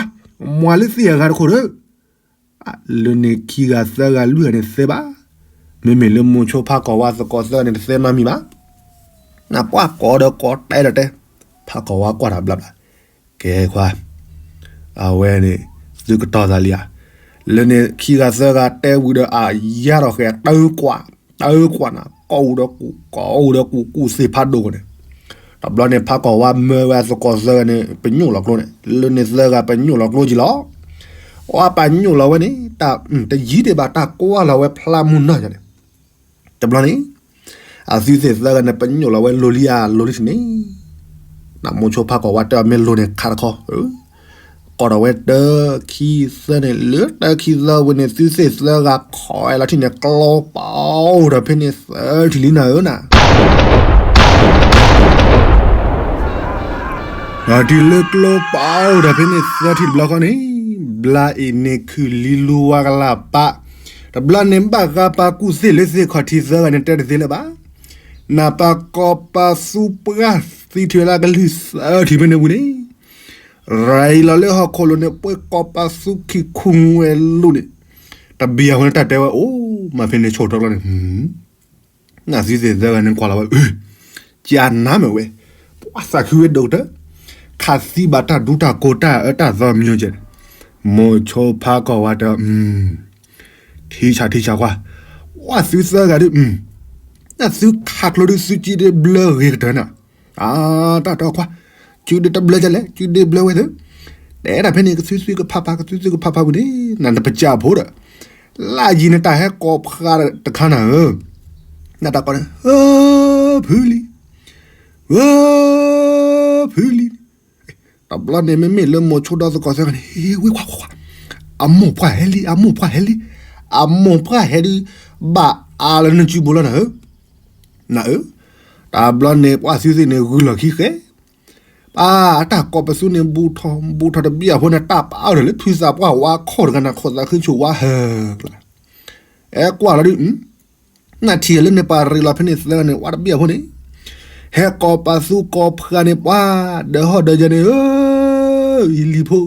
မွၤလၢသ့ၣ်အဂၤတခိၣ်ဒီး လၢန့ၣ်ခံဂၤသၢဂၤလွံၢ်ဂၤန့ၣ်သဲဘၣ်, မ့မ့ၢ်လၢမိၤဆိဖးကီၢ်ဝါသကိးသၢဂၤန့ၣ် တသဲနီတမံၤဘၣ်, နပှၢ်ကိးဒီးကိးတဲဒီးတဲ, ဖးကီၢ်ဝါကွၢ်တၢ်ဘျါဘျါ, ကဲခွါ, အဝဲန့ၣ် သုကတီၤသးလံဧါ, လၢန့ၣ်ခံဂၤသၢဂၤတဲဝံၤဒီးအယါထီၣ်ဃဲၤ တၢ်ကွၢ်, တၢ်ကွၢ်နၤ ကိးအူဒီးကူး ကိးအူဒီးကူး ကူးသ့ၣ်ဖးဒိၣ်န့ၣ်, တဘျီန့ၣ် ဖးကီၢ်ဝါမၢဝဲသကိးသၢဂၤန့ၣ် ပညိၣ်လီၤကျိန့ၣ် လၢန့ၣ်သၢဂၤပညိၣ်လီၤကျိက့ၤလီၤ, အပညိၣ်လီၤဝဲန့ၣ် တၢ်တယံၤဒံးဘၣ် တၢ်ကွၢ်လီၤဝဲဖျါမုၢ်နီၢ်ယၤန့ၣ်, တဘျီန့ၣ် အသုသ့ၣ်သၢဂၤန့ၣ် ပညိၣ်လီၤဝဲလိၤလံဧါလိၤလံတန့ၣ်, နမိၤဆိဖးကီၢ်ဝါတဲအီၤမ့ၢ်လိၤန့ၣ်ခါတခီ, ကိးဒီးဝဲတၢခံသၢန့ၣ် လၢတၢခံသၢဝံၤန့ၣ် သုသ့ၣ်သၢဂၤခိးဝဲလီၤထံၣ်န့ၣ် ကျိပာ်အိၣ်ဒီးဖဲန့ၣ်သၢထံၣ်လံနၤဧၢနၤ ဒီးတုၤလၢကျိပာ်အိၣ်ဒီးဖဲန့ၣ်သၢထံၣ်တဘျီဃီန့ၣ်, ဘျါအံၤန့ၣ်ခုၣ်လံလူဝါကလၢ်ပာ်, တဘျီန့ၣ်ဘၣ်ဃးပာ်ကူၣ်သ့ၣ်လၢသ့ၣ်ခီၣ်ထံးသၢဂၤန့ၣ်တဲတသ့လၢၤဘၣ်, နပာ်ကီၤပာ်သူပှၢ်သံထွဲလၢကလုၢ်သၢထံၣ်ဖဲန့ၣ်ဝံၤန့ၣ်, ရၤအံၤလီၤလၢဟီၣ်ခိၣ်လိၤန့ၣ် ပှဲၤကီၤပာ်သူခံခူဝဲလိၤန့ၣ်, တဘံၣ်အဃိန့ၣ်တၢ်တဲဝဲအိၣ်, မၤဖဲန့ၣ်ဆိၣ်ထီၣ်ကျီန့ၣ် နသုသ့ၣ်သၢဂၤန့ၣ်ကွၢ်လီၤဝဲ, ကနါမ့ၢ်ဝဲ, ပှၤသးခုဝဲဒိၣ်ကတၢၢ်, ခးသံဘၣ်တၢ်ဒူတၢ်ကိးတၢ်အၢတၢ်သီမညီကဲ, မိၤဆိဖးကီၢ်ဝါတဲ, ထံဆးထံဆးကွၢ်, ပှၤသုသၢဂၤဒုး, နသုခးကျိဒုးသုကံဒုးဘျၢဂ့ၤကတၢၢ်နၤ, တၢ်တၢ်ခွါ, စုဒုးတဘျၢကလဲၣ် စုဒုးဘျၢဝဲသၢ, တဲဒၣ်ဖဲန့ၣ် ကသုသုကဖးဖး ကသုသုကဖးဖးဝံၤန့ၣ် နတပစၢ်ဖိဒီး လၢအယံၤန့ၣ်တၢ်ဟဲကိးဖျါတခါနၤဧၢ, နတၢ်ကိးန့ၣ် ဧၢ ဖုလံ, ဧၢ ဖုလံ, တဘျီန့ၣ်မ့မ့ၢ်လၢမိၤဆိဒီသကိးသၢဂၤန့ၣ် ဟ့ဝ့ခွါခွါခွါ, အမိၢ်ပှၢ်ဟဲလံ အမိၢ်ပှၢ်ဟဲလံ, အမိၢ်ပှၢ်ဟဲဒုး ဘၣ်အါလၢနစုဘိလီၤနၤဧၢ, နၤဧၢ, တဘျီန့ၣ် ပှၤသုသ့ၣ်န့ၣ်ဂုာ်လီၢ်ခံဃဲ ပၢ်အတၢ်ကိးပသူန့ၣ် ဘူးထီၣ်ဘူးထီၣ်တဘံၣ်အဃိန့ၣ် တၢ်ပာ်အီၤဒီးလၢဖုသးပှၢ်ဝါခီၣ်တဂၤန့ၣ် ခိၣ်သးခုဆိၣ်ဝါဟၢကျါ, အဲကွၢ်လီၤဒုး, နထံၣ်လၢန့ၣ် ပှၤရ့လီၤဖဲန့ၣ်သၢဂၤန့ၣ် ဝါတဘ့ၣ်အဖိန့ၣ်, ဟဲကိးပသူကိးဖှါန့ၣ် ပှၤဒီးဟီၣ်ဒီးယၤန့ၣ်ဧၢ, ယလံၤဖိ,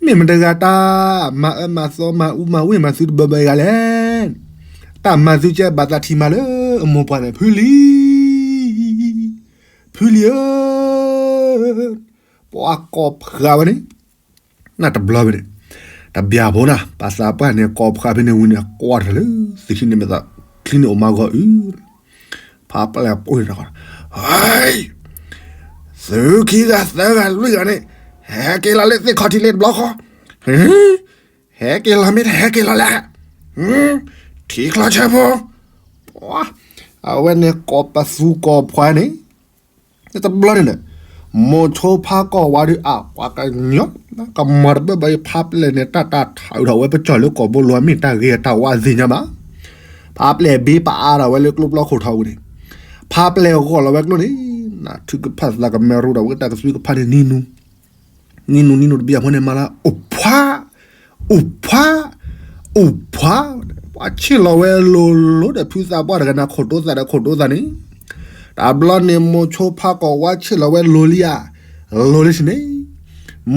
မ့ၢ်မတၤတဂၤတၢ်မၤအၢမၤသီမၤအူမၤဝ့ၢ်မၤသုတဘၢဘၢအံၤဂၤလဲၣ်. တၢ်မၤသုကဲဘၣ်သးထံၣ်မၤလၢအမိၢ်ပှၢ်န့ၣ် ဖုလံၤ, ဖုလံၤဧၢ, ပှၤကိးဖှါဝဲန့ၣ် နတဘျီဖဲန့ၣ်, တဘျီဖိနၤ ပှၤသးပှၢ်န့ၣ် ကိးဖှါဖဲန့ၣ်ဝံၤန့ၣ် ကွၢ်တၢ်လၢ သုးခံန့ၣ်မ့ၢ်သးချံန့ၣ်အိၣ်မးဂီၤအု, ဖါပျဲၢ်ပိၢ်န့ၣ်တခီ, ဟဲ, သုခံဂၤသၢဂၤလွံၢ်ဂၤန့ၣ် ဟဲက့ၤလီၤလၢသ့ၣ်ခီၣ်ထံးလၢတဘျီဃီ, ဟဲက့ၤလီၤမ့ၢ်တဟဲက့ၤလီၤလဲၣ်, ထံချီဆၢဖိ, ပှၤ, အဝဲန့ၣ်ကိးပသူကိးဖှါန့ၣ် တဘျီန့ၣ်န့ၣ်, မိၤဆိဖါကီၢ်ဝါဒုးအပှၤကညီ, ကမၤတဘၢဘၣ်အံၤ ဖါပျဲၢ်န့ၣ် တၢ်တၢ်ထးအုးထီၣ်ဝဲပကၠီၣ်လၢကီၢ်ဘိလိၤ မ့ၢ်တၢ်ဂ့ၤတၢ်ဝါသ့ၣ်ညါဘၣ်. ဖါပျဲၢ်ဘ့ပအါထီၣ်ဝဲလၢကျိပျီခိၣ်ထီဝံၤန့ၣ်, ဖါပျဲၢ်ဂီၢ်လီၤဝဲကျိန့ၣ်, နထုကဖၣ်သးကမဲာ်ရူဒီးဝဲတၢ်ကသွံကဖၣ်န့ၣ်နံၤနူ နံၤနူနံၤနူတဘျီအဖိန့ၣ်မၤလၢ အိၣ်ဖှါ, အိၣ်ဖှါ, အိၣ်ဖှါ, ပှၤဆ့ၣ်လီၤဝဲလိၤလိၤဒီးဖုသးပှၢ်တဂၤန့ၣ် ခိၣ်တိသးဒီးခိၣ်တိသးန့ၣ်, တဘျီန့ၣ် မိၤဆိဖါကီၢ်ဝါဆ့ၣ်လီၤဝဲလိၤလံဧါ, လိၤလံဆ့န့ၣ်,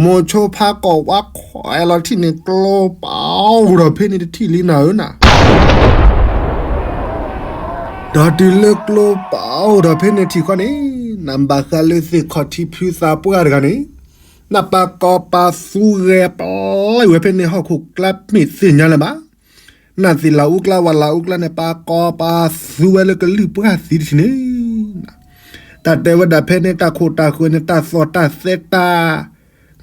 မိၤဆိဖါကီၢ်ဝါခိးအဲလီၤထံၣ်န့ၣ် ကျိပာ်အိၣ်ဒီးဖဲန့ၣ်တထံၣ်လံနၤဧၢနၤ ဒီးတုၤလၢကျိပာ်အိၣ်ဒီးဖဲန့ၣ်ထံၣ်ဃီန့ၣ်, နဘၣ်ဃးလၢသ့ၣ်ခီၣ်ထံးဖုသးပှၢ်တဂၤန့ၣ်, နပာ်ကီၤပာ်သူဂဲၤပျီဝဲဖဲန့ၣ်ဟီၣ်ခိၣ်ကျါမ့ၢ်သ့ၣ်ညါလၢၤဘၣ်. နသ့ၣ်လၤအူကျါဝဲလၤအူကျါန့ၣ် ပာ်ကီၤပာ်သူဝဲလၢကလုၢ်ပှၢ်သံတထံၣ်န့ၣ် တၢ်တဲဝဲဒၣ်ဖဲန့ၣ် တၢ်ခိၣ်တၢ်ဃၢၤန့ၣ် တၢ်သီၣ်တၢ်သဲတၢ်,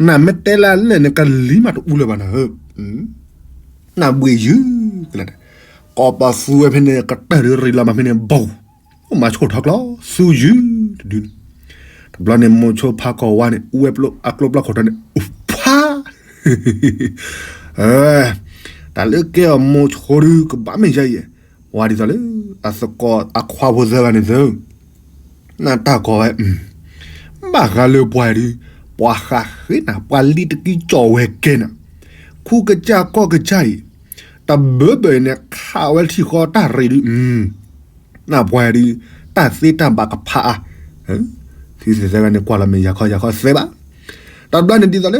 နမ့ၢ်တဲလၢအလဲၣ်န့ၣ် ကလံၤမးတအူလၢၤဘၣ်နၤဧၢ, နဘှံးယုၢ်ကလဲၣ်, ကိးပသူဝဲဖဲန့ၣ် ကတၢၢ်ဒုးရံးလီၤမးဖဲန့ၣ် ဘီၣ်, အိၣ်မၤဆိၣ်ထီၣ်ကျီ သူယုၢ်တဒုန့ၣ်, တဘျီန့ၣ် မိၤဆိဖါကီၢ်ဝါန့ၣ် အူဝဲအကျိပျီခိၣ်ထီန့ၣ် အိၣ်ဖး တၢ်လၢကဲအီၤမိၤဆိဒုးကဘၣ်မ့ၢ်ယါယဲၢ်, ဝါဒ်သိးလၢ အသကိးအခွါဖိသၢဂၤန့ၣ်သၢ, နတၢ်ကီၤဝဲ, ဘၣ်ဃးလၢပှၤဒုး, ပှၤဃးဃ့နၤ ပှၤလံတကံကၠီၣ်ဝဲကဲနၤ, ခူကစၢ်ကီၢ်ကစၢ်အံၤ, တဘၢဘၢအံၤန့ၣ် ခးဝဲထံၣ်ဃီတၢ်ရ့ဒုး, နပှၤဒုး, တၢ်သ့တၢ်ဘၣ်ကဖးအါ, သုသ့ၣ်သၢဂၤန့ၣ် ကွၢ်လီၤမ့ၢ်ယၤခီယၤခီသဲဘၣ်. တဘျီန့ၣ်ဒ်သိးလၢ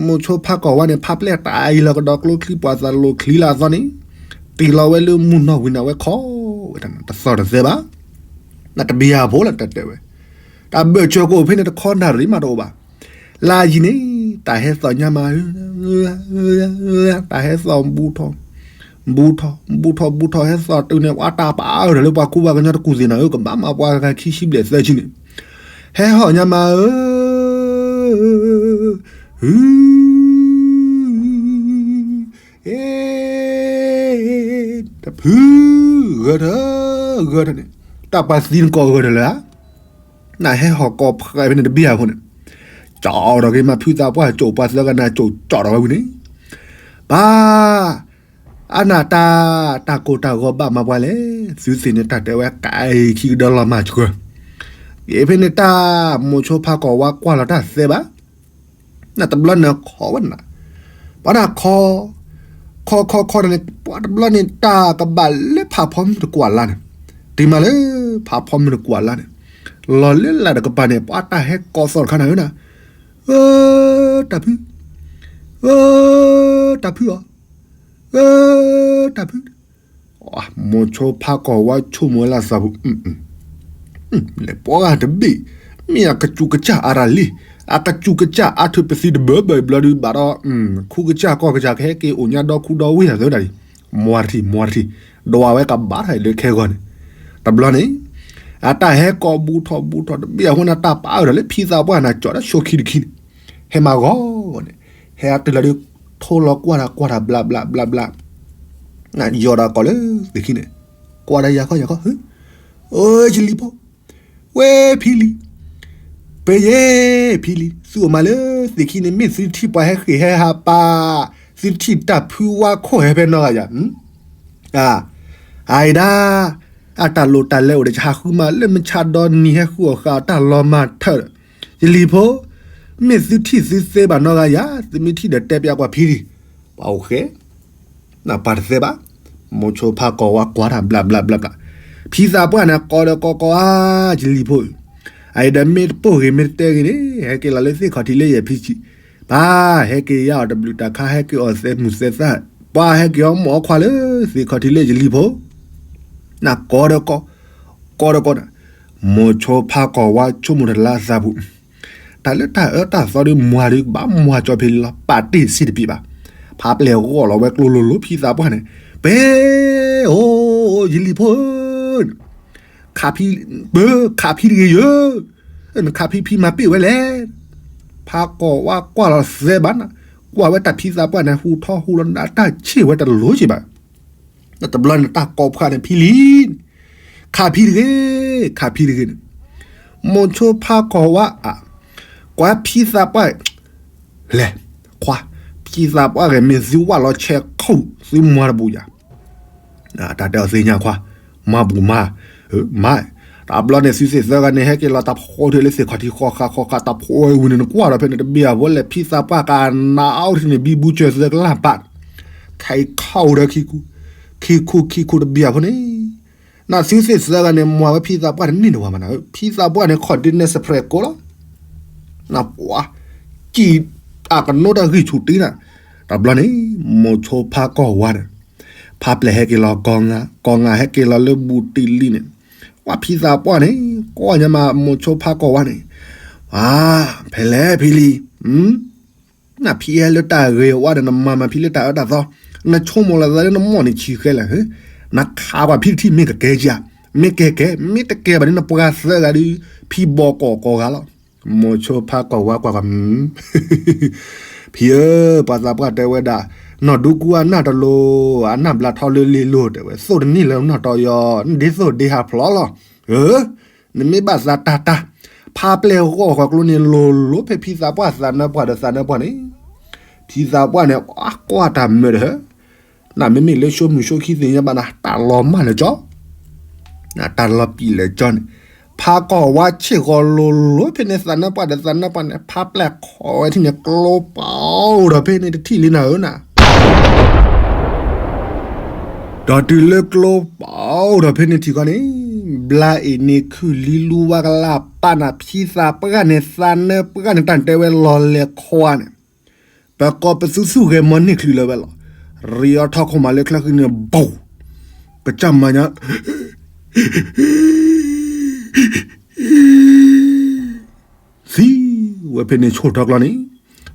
မိၤဆိဖါကီၢ်ဝါန့ၣ် ဖါပျဲၢ်တၢ်အံၤလီၤကဒီးကျိချံပှၤသးလိာ်ချံလၢအသီန့ၣ်, တ့ၢ်လီၤဝဲလၢမုၢ်နီၢ်ဝံၤန့ၣ် အဝဲခီဝဲတသီၣ်တသဲဘၣ်. နတဘံယၤဖိလၢတၢ်တဲဝဲ, တၢ်ဘၢၣ်စၢၤကအိၣ်ဖဲန့ၣ်တခီနၣ်ရံၣ်မးတအိၣ်ဘၣ်. လါယံၤန့ၣ် တၢ်ဟဲသီၣ်ညါမး, တၢ်ဟဲသီၣ်ဘူးထီၣ်, ဘူးထီၣ်, ဘူးထီၣ် ဘူးထီၣ်ဟဲသီၣ်တုၤန့ၣ် ပှၤတၢ်ပာ်အၢဒီးလၢပှၤကူပှၤကညီတကူၣ်သ့ၣ်နၤဧၢ, ကဘၣ်မၤပှၤဂၤခံဆံဘျဲၣ်သၢဆံန့ၣ်, ဟဲဟီၣ်ညါမးဧၢ, တဖု, ဂၢၢ်ထၢၣ်, ဂၢၢ်ထၢၣ်န့ၣ်, တၢ်ပှၤသံနကိးဂၢၢ်ထၢၣ်လၢဧါ, နဟဲဟီၣ်ကိးဖှဲးဖဲန့ၣ်တဘံၣ်အဃိန့ၣ်, ကၠီၣ်ဒီးက့ၤမးဖုသးပှၢ်ကၠိၣ်ပှၤသၢဂၤနၤကၠိၣ်ကၠီၣ်ဒီးဝဲဝံၤန့ၣ်, ပၢ် အနၢ်တၢ်, တၢ်ကိၢ်တၢ်ဂီၤဘၣ်မၤပှၤလဲၣ်, သုသ့ၣ်န့ၣ်တၢ်တဲဝဲကဲခံကဒီးလီၤမၢ်ဆှၢ, ယဖဲန့ၣ်တၢ်မိၤဆိဖါကီၢ်ဝါကွၢ်လီၤတၢ်သဲဘၣ်, နတဘျီန့ၣ်ခီဝဲနၤ, ပှၤတၢ်ခီ, ခီခီခီန့ၣ် ပှၤတဘျီန့ၣ်တၢ်ကဘၣ်လၢဖးဖီမုၢ်တကွၢ်လါန့ၣ်, တုၤမးလၢဖးဖီမုၢ်တကွၢ်လါန့ၣ်, လီၤလၢလၢ်တကပၤန့ၣ် ပှၤတၢ်ဟဲကိးသီၣ်တခါနၤဧၢနၤ, အၢ, တၢ်ဖု, အၢ, တၢ်ဖုအီၤ, အၢ, တၢ်ဖု မိၤဆိဖါကီၢ်ဝါဆိကမိၣ်ဝဲလၢသးပူၤ, လဲၤပှၤဂၤတဘ့ၣ်, မ့ၢ်အကစူၢ်ကစၢ်အါရၤလံ, အကစူၢ်ကစၢ်အါထုးပသံတဘၢဘၢဘျီဒုးဘၣ်ဒီး, ခူကစၢ်ကီၢ်ကစၢ်ကဟဲက့ၤအိၣ်ညါဒီခူဒီဝ့ၢ်အသၢဒၣ်လံ, မွၤတထံၣ်မွၤတထံၣ်, ဒွးဝဲကဘၣ်ထီၣ်လၢခဲဂီၤန့ၣ်, တဘျီန့ၣ်, အတၢ်ဟဲကိးဘူးထီၣ်ဘူးထီၣ်တဘ့ၣ်အဃိန့ၣ် တၢ်ပာ်အၢၣ်ဒီးလၢဖံသးပှၢ်နၤကၠီၣ်ဒီးဆိခံတခံန့ၣ်, ဟဲမၤဂီၤန့ၣ်, ဟဲအတုၤလီၤဒုး ထိလီၤကွၢ်တၢ်ကွၢ်တၢ်ဘျးဘျးဘျးဘျး, ယီၤဒီးကိးလၢသ့ၣ်ခံန့ၣ်, ကွၢ်တၢ်ယၤခီယၤခီ, အိ ယလံၤဖိ, ဝဲဖံလံၤ, ပယဲၢ်ဖံလံၤ သုအိၣ်မးလၢသ့ၣ်ခံန့ၣ် မ့ၢ်သုထံၣ်ပှၤဟဲဃ့ၢ်ဟဲဟးပာ်, သုထံၣ်တၢ်ဖုဝါခိၣ်ဟဲဖဲနီတဂၤယၤ, အအံၤဒၣ်, အတၢ်လိၣ်တၢ်လဲအိၣ်ဒီး ယဟးဃုမၤလၢမုၢ်ဆါဒီနံၤ ဟဲဃုအီၣ်ဃာ်အီၤတၢ်လီၤမၢ်ထၢၣ်, ယလံၤဖိ, မ့ၢ်သုထံၣ်သုသ့ဘၣ်နီတဂၤယၤ, သုမ့ၢ်ထံၣ်ဒီးတဲပျးကွၢ်ဖံလံၤ, ပှၤအိၣ်ဃဲ, နပှၤတသ့ဘၣ်, မိၤဆိဖါကီၢ်ဝါကွၢ်တၢ်ဘျးဘျးဘျးဘျး, ဖံသးပှၢ်န့ၣ် ကိးဒီးကိးကိးဧါ, ယလံၤဖိ, အအံၤဒီးမ့ၢ်တပိၢ်ဂ့ၤမ့ၢ်တတဲဂ့ၤန့ၣ် ဟဲက့ၤလီၤလၢသ့ၣ်ခီၣ်ထံးလၢယဲၢ်ဖံဆံး, ပၢ်ဟဲက့ၤယါအီၤတဘျုးတၢ်ခါ ဟဲက့ၤအီၤသဲမုၢ်သဲသၣ်, ပှၤဟဲက့ၤအီၤမိၢ်အီခွါလၢသ့ၣ်ခီၣ်ထံးလၢယလံၤဖိ, နကိးဒီးကိး, ကိးဒီးကိးန့ၣ်, မိၤဆိဖါကီၢ်ဝါဆိကမိၣ်တလါအသးပူၤ တၢ်လၢတၢ်အၢတၢ်သီဒီးမွၤဒီး ကဘၣ်မွၤကၠီဖဲလံလီၤ ပာ်တ့ၢ်စ့ၢ်တပ့ၤဘၣ်. ဖါပျဲၢ်ဂီၢ်လီၤဝဲကျိလိၤလိၤ ဖံသးပှၢ်န့ၣ်, ပ့ၢ်, အိ, ယလံၤဖိ, ခးဖံ, ပၢ်ခးဖံတဂ့ၤယၢ, နခးဖံဖံမၤပ့ၢ်ဝဲလဲၣ်. ဖါကီၢ်ဝါကွၢ်လီၤသဲဘၣ်နၤ, ကွၢ်ဝဲတၢ်ဖံသးပှၢ်န့ၣ် ဟူထီၣ်ဟူလီၤနးတၢ်ဆ့ၣ်ဝဲတလိၤက့ၤဘၣ် တဘျီန့ၣ်တၢ်ကိးဖှိၣ်န့ၣ်ဖံလံၤ, ခးဖံတဂ့ၤ, ခးဖံတဂ့ၤန့ၣ်, မိၤဆိဖါကီၢ်ဝါအ, ကွၢ်ဖံသးပှၢ်, လဲၤ, ခွါ, ဖံသးပှၢ်ဂ့ၤမ့ၢ်သုဝၣ်လီၤဆဲးခိၣ်သုမွၤတဘူးယၤ, တၢ်တဲအီၤသ့ၣ်ညါခွါ, မၤဘူးမၤ, မၤ, တဘျီန့ၣ်သုသ့ၣ်သၢဂၤန့ၣ် ဟဲက့ၤလီၤတၢ်ဖိထံလၢသ့ၣ်ခီၣ်ထံးဃီဃာ်ဃီဃာ်တၢ်ဖိဝဲဝံၤန့ၣ် နကွၢ်ဒီးဖဲန့ၣ်တဘ့ၣ်အဖိလဲၣ် ဖံသးပှၢ်ကနးအီၤထံန့ၣ် ဘံဘူစၢၤသၢကလၢ်ပာ် ခဲအံၤခီၣ်အိၣ်ဒီးခံခူ, ခံခူခံခူတဘ့ၣ်အဖိန့ၣ်, နသုသ့ၣ်သၢဂၤန့ၣ် မွၤဝဲဖံသးပှၢ်တန့ၢ်တဝၤမးနၤ, ဖံသးပှၢ်န့ၣ် ခီၣ်ဒ့နဲစဖရဲးကိးလီၤ, နပှၤ, ကံၣ်, အကနိတၢ်ဂံၢ်ဆူၣ်တံၢ်နၤ, တဘျီန့ၣ်, မိၤဆိဖါကီၢ်ဝါန့ၣ်, ဖါပျဲၢ်ဟဲက့ၤလီၤကီၢ်ငါ, ကီၢ်ငါဟဲက့ၤလီၤလၢဘူးတံၢ်လံန့ၣ်, ဝဲဖံသးပှၢ်န့ၣ်, ကွၢ်ညါမးမိၤဆိဖါကီၢ်ဝါန့ၣ်, ဖဲလဲၣ်ဖံလံၤ နဖံဟဲလၢတၢ်ဂ့ၤဝါဒီး နမၤမၤဖံလၢတၢ်အၢတၢ်သီ, နဆိကမိၣ်လီၤသးလၢနမိၢ်န့ၣ်ဆံးဃဲလၢာ်, နခးပှၤဖံတထံၣ်မ့ၢ်ကကဲကဧါ, မ့ၢ်ကဲကဲ, မ့ၢ်တကဲဘၣ်န့ၣ် နပှၤသၢဂၤဒီး ဖံဘီကီၢ်ကိးဂၤလီၤ. မိၤဆိဖါကီၢ်ဝါကွၢ်ကွၢ်, ဖံဧၢ, ပှၤသးပှၢ်တဲဝဲဒၣ်, နီၢ်ဒူကူအနၢ်တလိၤ, အနၢ်ဘျါထီလၢလ့လိၤတဲဝဲ, သိၣ်တနံၣ်လၢနီၢ်တီယီၤ, နဒ်သိးဒ့ဟးဖျိးလီၤ. နမ့ၢ်ဘၣ်သးတၢ်တၢ်, ဖါပျဲၢ်ဂီၢ်ဃီၤကျိန့ၣ် လိၤလိၤဖဲဖံသးပှၢ်သးနၢပှၢ်ဒီးသးနၢပှၢ်န့ၣ်, ဖံသးပှၢ်န့ၣ် ကွၢ်တၢ်မၢဒီး, နမ့မ့ၢ်လၢဆိမုၢ်ဆိခံသ့ၣ်ညါဘၣ်နၤ တၢ်လီၤမၢ်လၢကၠီ, တၢ်လီၤပံာ်လၢကၠီန့ၣ်, ဖါကီၢ်ဝါဆ့ၣ်ဃီၤလိၤလိၤဖဲန့ၣ် သးနၢပှၢ်ဒီးသးနၢပှၢ်န့ၣ် ဖါပျဲၢ်ခိးဝဲထံၣ်န့ၣ် ကျိပာ်အိၣ်ဒီးဖဲန့ၣ်တထံၣ်လံနၤဧၢနၤ ဒီးတုၤလၢကျိပာ်အိၣ်ဒီးဖဲန့ၣ်ထံၣ်ခီန့ၣ်, ဘျါအ့ၣ်န့ၣ်ခုၣ်လံလူဝါကလၢ်ပာ်နၤ ဖံသးပှၢ်န့ၣ် သးနၢပှၢ်န့ၣ် တၢ်တဲဝဲလီၤလဲၤခွါန့ၣ်, ပကိးပသူသူဂဲၤမီၤန့ၢ်ချုးလၢၤဝဲလီၤ. ရံးအီၤထီၣ်ခိၣ်မးလၢချၢဃံန့ၣ် ဘိၣ်, ကစၢ်မၤညါ သံဝဲဖဲန့ၣ်ဆိၣ်ထီၣ်ကျီန့ၣ်,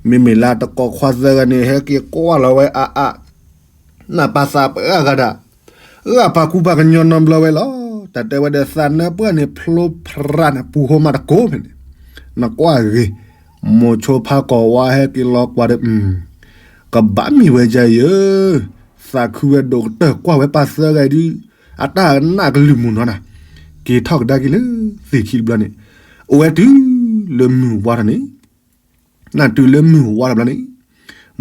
မ့မ့ၢ်လၢတကိးခွါသၢဂၤန့ၣ် ဟဲက့ၤကွၢ်လီၤဝဲအါအါ, နပာ်သးပှၢ်ဂၤဒၣ်, ဂၢ်ပာ်ကူပာ်ကညီနီတဘျီဝဲလီၤ. တၢ်တဲဝဲဒီးသးနၢပှၢ်န့ၣ် ဖျိဖရၣ်န့ၣ် ပူၤဟိမးတကိးဖဲန့ၣ်, နကွၢ်ဂ့ၤ, မိၤဆိဖါကီၢ်ဝါဟဲက့ၤလီၤကွၢ်ဒီး, ကဘၣ်မ့ၢ်ဝဲဒ်အံၤဧၢ, သးခုဝဲဒိၣ်ကတၢၢ်ကွၢ်ဝဲပၢ်သၢဂၤဒုး, အတၢ်နၢ်ကလုၢ်မုၢ်နီၤနၤ, က့ၤထီၣ်ကဒါက့ၤလၢသ့ၣ်ခံတဘျီန့ၣ်, အိၣ်ဝဲတုၤလၢမုၢ်ဝါတဘျီန့ၣ်, နတုၤလၢမုၢ်ဝါတဘျီန့ၣ်,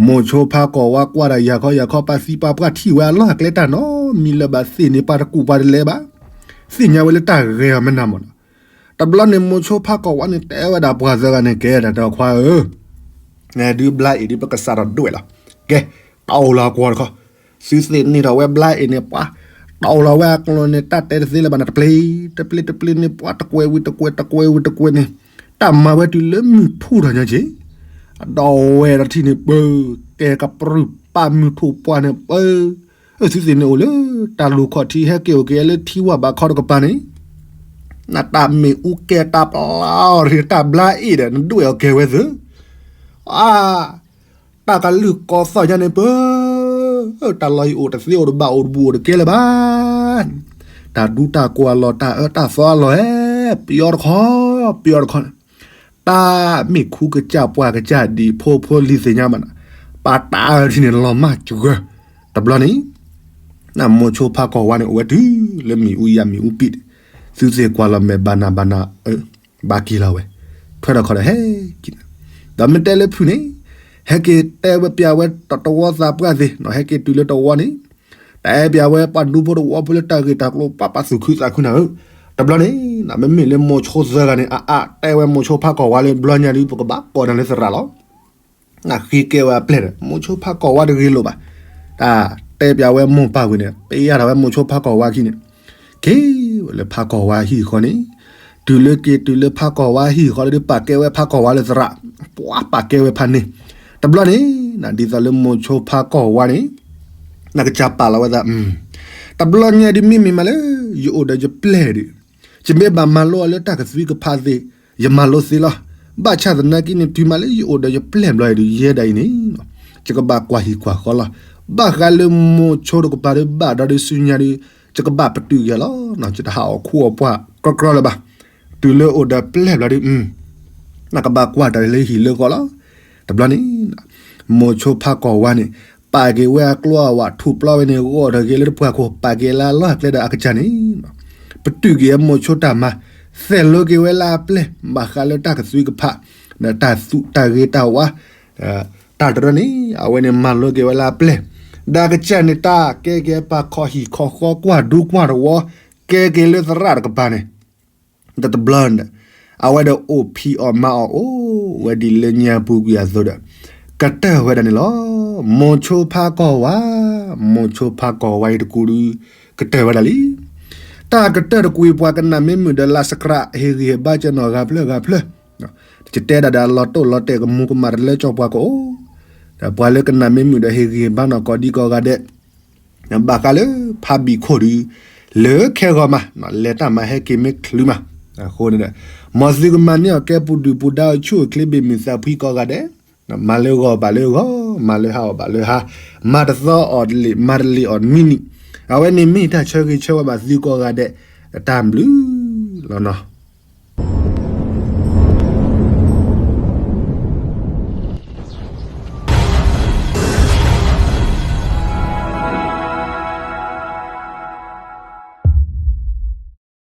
မိၤဆိဖါကီၢ်ဝါကွၢ်ဒီးယၤခီယၤခီ ပၢ်သံပၢ်ပှၢ်ထံၣ်ဝဲအလီၢ်အကျဲတၢ်နီတမံၤလၢၤဘၣ် သ့ၣ်န့ၣ်ပှၤတကူၣ်ပှၤတလဲၤဘၣ်, သ့ၣ်ညါဝဲလၢတၢ်ဂဲၤအီၤမနုၤမးနီၤ. တဘျီန့ၣ်မိၤဆိဖါကီၢ်ဝါန့ၣ် တဲဝဲဒၣ်ပှၤသၢဂၤန့ၣ် ကဲဒၣ်ဒီးခွါဧၢ နဒုးဘျါအ့ၣ်ဒုးပကစးထီၣ်ဒွဲၣ်လီၤ. ကဲ, တၢ်အိၣ်လီၤကွီၢ်တခီ, သုသ့ၣ်န့ၢ်ထီၣ်ဝဲဘျါအ့ၣ်န့ၣ် ပှၤ, တၢ်အိၣ်လီၤဝဲအကျိၤန့ၣ် တၢ်တဲတသ့လၢၤဘၣ်န့ၣ် တပျ့ၤ, တပျ့ၤတပျ့ၤန့ၣ် ပှၤတကွဲးဝံၤတကွဲး တကွဲးဝံၤတကွဲးန့ၣ်, တၢ်မၤဝဲတုၤလၢမုၢ်ထူၣ်ထီၣ်ညါက့ၤ, အဒီးဝဲဒီးထံၣ်န့ၣ်ပၢ, ကဲကပြုၢ်ပာ်မုၢ်ထူၣ်ပှၢ်န့ၣ်ပၢ သုသ့ၣ်န့ၣ်အိၣ်လၢတၢ်လူၢ်ခီၣ်ထံး ဟဲက့ၤအိၣ်က့ၤလၢထံဝၢ်ဘးခီတကပၤန့ၣ်, နတၢ်မ့ၣ်အူကဲတၢ်ပျါအီၤရ့ၣ်တၢ်ဘျါအ့ၣ်ဒီး နဒွဲၣ်အီၤကဲဝဲသု, အါ, တၢ်ကလုၢ်ကီသီၣ်ညါန့ၣ်ပၢ, တၢ်လီၢ်အံၤအိၣ်တသ့အိၣ်တဘၣ်အိၣ်တဘူးအိၣ်တကဲလၢၤဘၣ် တၢ်ဒူတၢ်ကွၢ်လီၤ တၢ်အၢတၢ်သီအလီၢ်ဧၢ, ပယီၤတခီ, ပယီၤတခီန့ၣ်, တၢ်မ့ၢ်ခူကစၢ်ပှၢ်ကစၢ်ဒံး ဖိဖိလံၤသ့ၣ်ညါဘၣ်နၤ, ပာ်တၢ်အၢထံန့ၣ်လီၤမၢ်စှၢၤ, တဘျီန့ၣ်, နမိၤဆိဖါကီၢ်ဝါန့ၣ် အိၣ်ဝဲတုၤလၢမ့ၣ်အူယၤမ့ၣ်အူပံၣ်, သုသ့ၣ်ကွၢ်လီၤမဲာ်ဘၣ်နၤဘၣ်နၤ, ဘၣ်က့ၤလီၤဝဲ, ထွဲထီၣ်ခီဒီးဟဲက့ၤ, ဒီးမ့ၢ်တဲလၢဖုန့ၣ်, ဟဲက့ၤတဲဝဲပျးဝဲတဝီသးပှၢ်သ့ၣ်နီၤ ဟဲက့ၤတုၤလၢတဝီန့ၣ်, တၢ်အဲၣ်ပျးဝဲပှၤဒူဖိတဝီဖိလၢတၢ်ဂ့ၢ်တၢ်ကျိၤ ပာ်ပာ်သူၣ်ခုသးခုနၤဧၢ, တဘျီန့ၣ်, မ့မ့ၢ်လၢမိၤဆိသၢဂၤန့ၣ် အအါတဲဝဲမိၤဆိဖါကီၢ်ဝါလၢ ဘျီညါဒုး ပကဘၣ်ကိးနၤလၢသရၣ်လီၤ. နဃ့ကဲဝဲအပျဲၢ်ဒီး မိၤဆိဖါကီၢ်ဝါတဂ့ၤလိာ်ဘၣ်, တၢ်တဲပျးဝဲမိၢ်ပၢ်ဝံၤန့ၣ် ပယၢ်ထီၣ်ဝဲမိၤဆိဖါကီၢ်ဝါခံန့ၣ်, က့ၤဝဲ လၢဖးကီၢ်ဝါဟံၣ်ဃီန့ၣ်, တုၤလၢက့ၤတုၤလၢဖးကီၢ်ဝါဟံၣ်ဃီလၢဒုးပာ်ကဲဝဲဖးကီၢ်ဝါလၢသရၣ်, ပှၤပာ်ကဲဝဲဖးန့ၣ်, တဘျီန့ၣ်, ဒ်သိးလၢမိၤဆိဖးကီၢ်ဝါန့ၣ်, နကစၢ်ပာ်လီၤဝဲသး, တဘျီညါဒုးမ့မ့ၢ်မးလၢ ယအိၣ်ဒီးယပျဲၢ်ဒီး, ယမ့ၢ်ဘၣ်မၤလိအီၤလၢတၢ်ကသွံကဖးသ့ၣ်, ယမၤလိသ့လီၤ. ဘၣ်ဆၣ်သနာ်က့န့ၣ် တုၤမးလၢယအိၣ်ဒီးယပျဲၢ်ဘျီအံၤဒီး ယဲဒၣ်အံၤန့ၣ်, ယကဘၣ်ကွၢ်ဟံၣ်ကွၢ်ဃီလီၤ. ဘၣ်ဃးလၢမိၤဆိတကပၤဒီးဘၣ်ဒီးဒုးဆူညါဒီး, ယကဘၣ်ပတုာ်က့ၤလီၤ. ယတဟးအီၣ်ခူအီၣ်ပှၢ်ကြီကြီလၢၤဘၣ်. တုၤလၢအိၣ်ဒီးပျဲၢ်ဘျီဒီး, နကဘၣ်ကွၢ်တၢ်လၢဟံၣ်လၢဃီလီၤ. တဘျီန့ၣ်, မိၤဆိဖးကီၢ်ဝါန့ၣ်, ပာ်က့ၤဝဲအကျိအဝး ထူးပျီဝဲန့ၣ် ဂီၢ်ထီၣ်က့ၤလၢတပှၢ်ခိၣ် ပာ်က့ၤလၢအလီၢ်အကျဲဒီးအကစၢ်န့ၣ်, ပတုာ်က့ၤအမိၤဆိတၢ်မၤ, သဲးလိက့ၤဝဲလၢအပျဲၢ် ဘၣ်ဃးလၢတၢ်ကသွံကဖး, တၢ်သူၣ်တၢ်ဂ့ၤတၢ်ဝါ, တၢ်တရၢန့ၣ် အဝဲန့ၣ်မၤလိက့ၤဝဲလၢအပျဲၢ်, ဒီးအကစၢ်န့ၣ် တၢ်ကဲက့ၤပာ်ခီဟံၣ်ခီဃီကွၢ်ဒူကွၢ်တဝီ, ကဲက့ၤလၢသရၣ်တကပၤန့ၣ် တဘျီန့ၣ်, အဝဲဒီးအိၣ်ဖံးအီၣ်မၤအီၣ်အိၣ်ဝဲဒ်လၢညါပူၤကွံာ်အသိးဒီး, ကတၢၢ်ဝဲဒၣ်န့ၣ်လီၤ. မိၤဆိဖးကီၢ်ဝါ, မိၤဆိဖးကီၢ်ဝါအံၤတကူးဒီး, ကတၢၢ်ဝဲဒၣ်လံ. တၢ်ကတၢၢ်တကူးအံၤ ပှၤကနၣ်မ့ၢ်မုာ်ဒီးလၢစကြး ဟ့ၣ်ဂံၢ်ဟ့ၣ်ဘါကနီၤဂၤဖျၢၣ်ဂၤဖျၢၣ်, တတဲဒၣ်ဒီးလီၤတိၢ်လီၤတဲာ်ကမူၤကမၣ်တလၢကၠီပှၤကအိၣ်, ဒီးပှၤလၢကနၣ်မ့ၢ်မုာ်ဒီးဟ့ၣ်ဂံၢ်ဟ့ၣ်ဘါနီၢ်ကိးဒံကိးဂၤဒဲး ဘၣ်ဃးလၢဖးဘံၣ်ခိၣ်ဒီး လၢခဲဂီၤမး လဲၤတၢ်မၤဟဲက့ၤမ့ၢ်ချုးမး, အဃိန့ၣ်ဒီး မ်သုကမၤန့ၢ်အီၣ်ကဲပူၤဒုၣ်ပူၤဒါအဆူၣ်အိၣ်ချ့ဘ့ၣ်မုၢ်သးဖှံကိးဂၤဒဲး, မၤလၢဂီၤဘၣ်လၢဂီၤ, မၤလၢဟါအီၣ်ဘၣ်လၢဟါ, မၤတသီအီၣ်တလ့ၣ်, မၤတလ့ၣ်အီၣ်တမံနံၤ, အဝဲန့ၣ်မ့ၢ်တၢ်ဆၢဂ့ၤဆၢဝါဘၣ်သုကိးဂၤဒဲး, တၢ်ဘျုးလီၤနီၤ.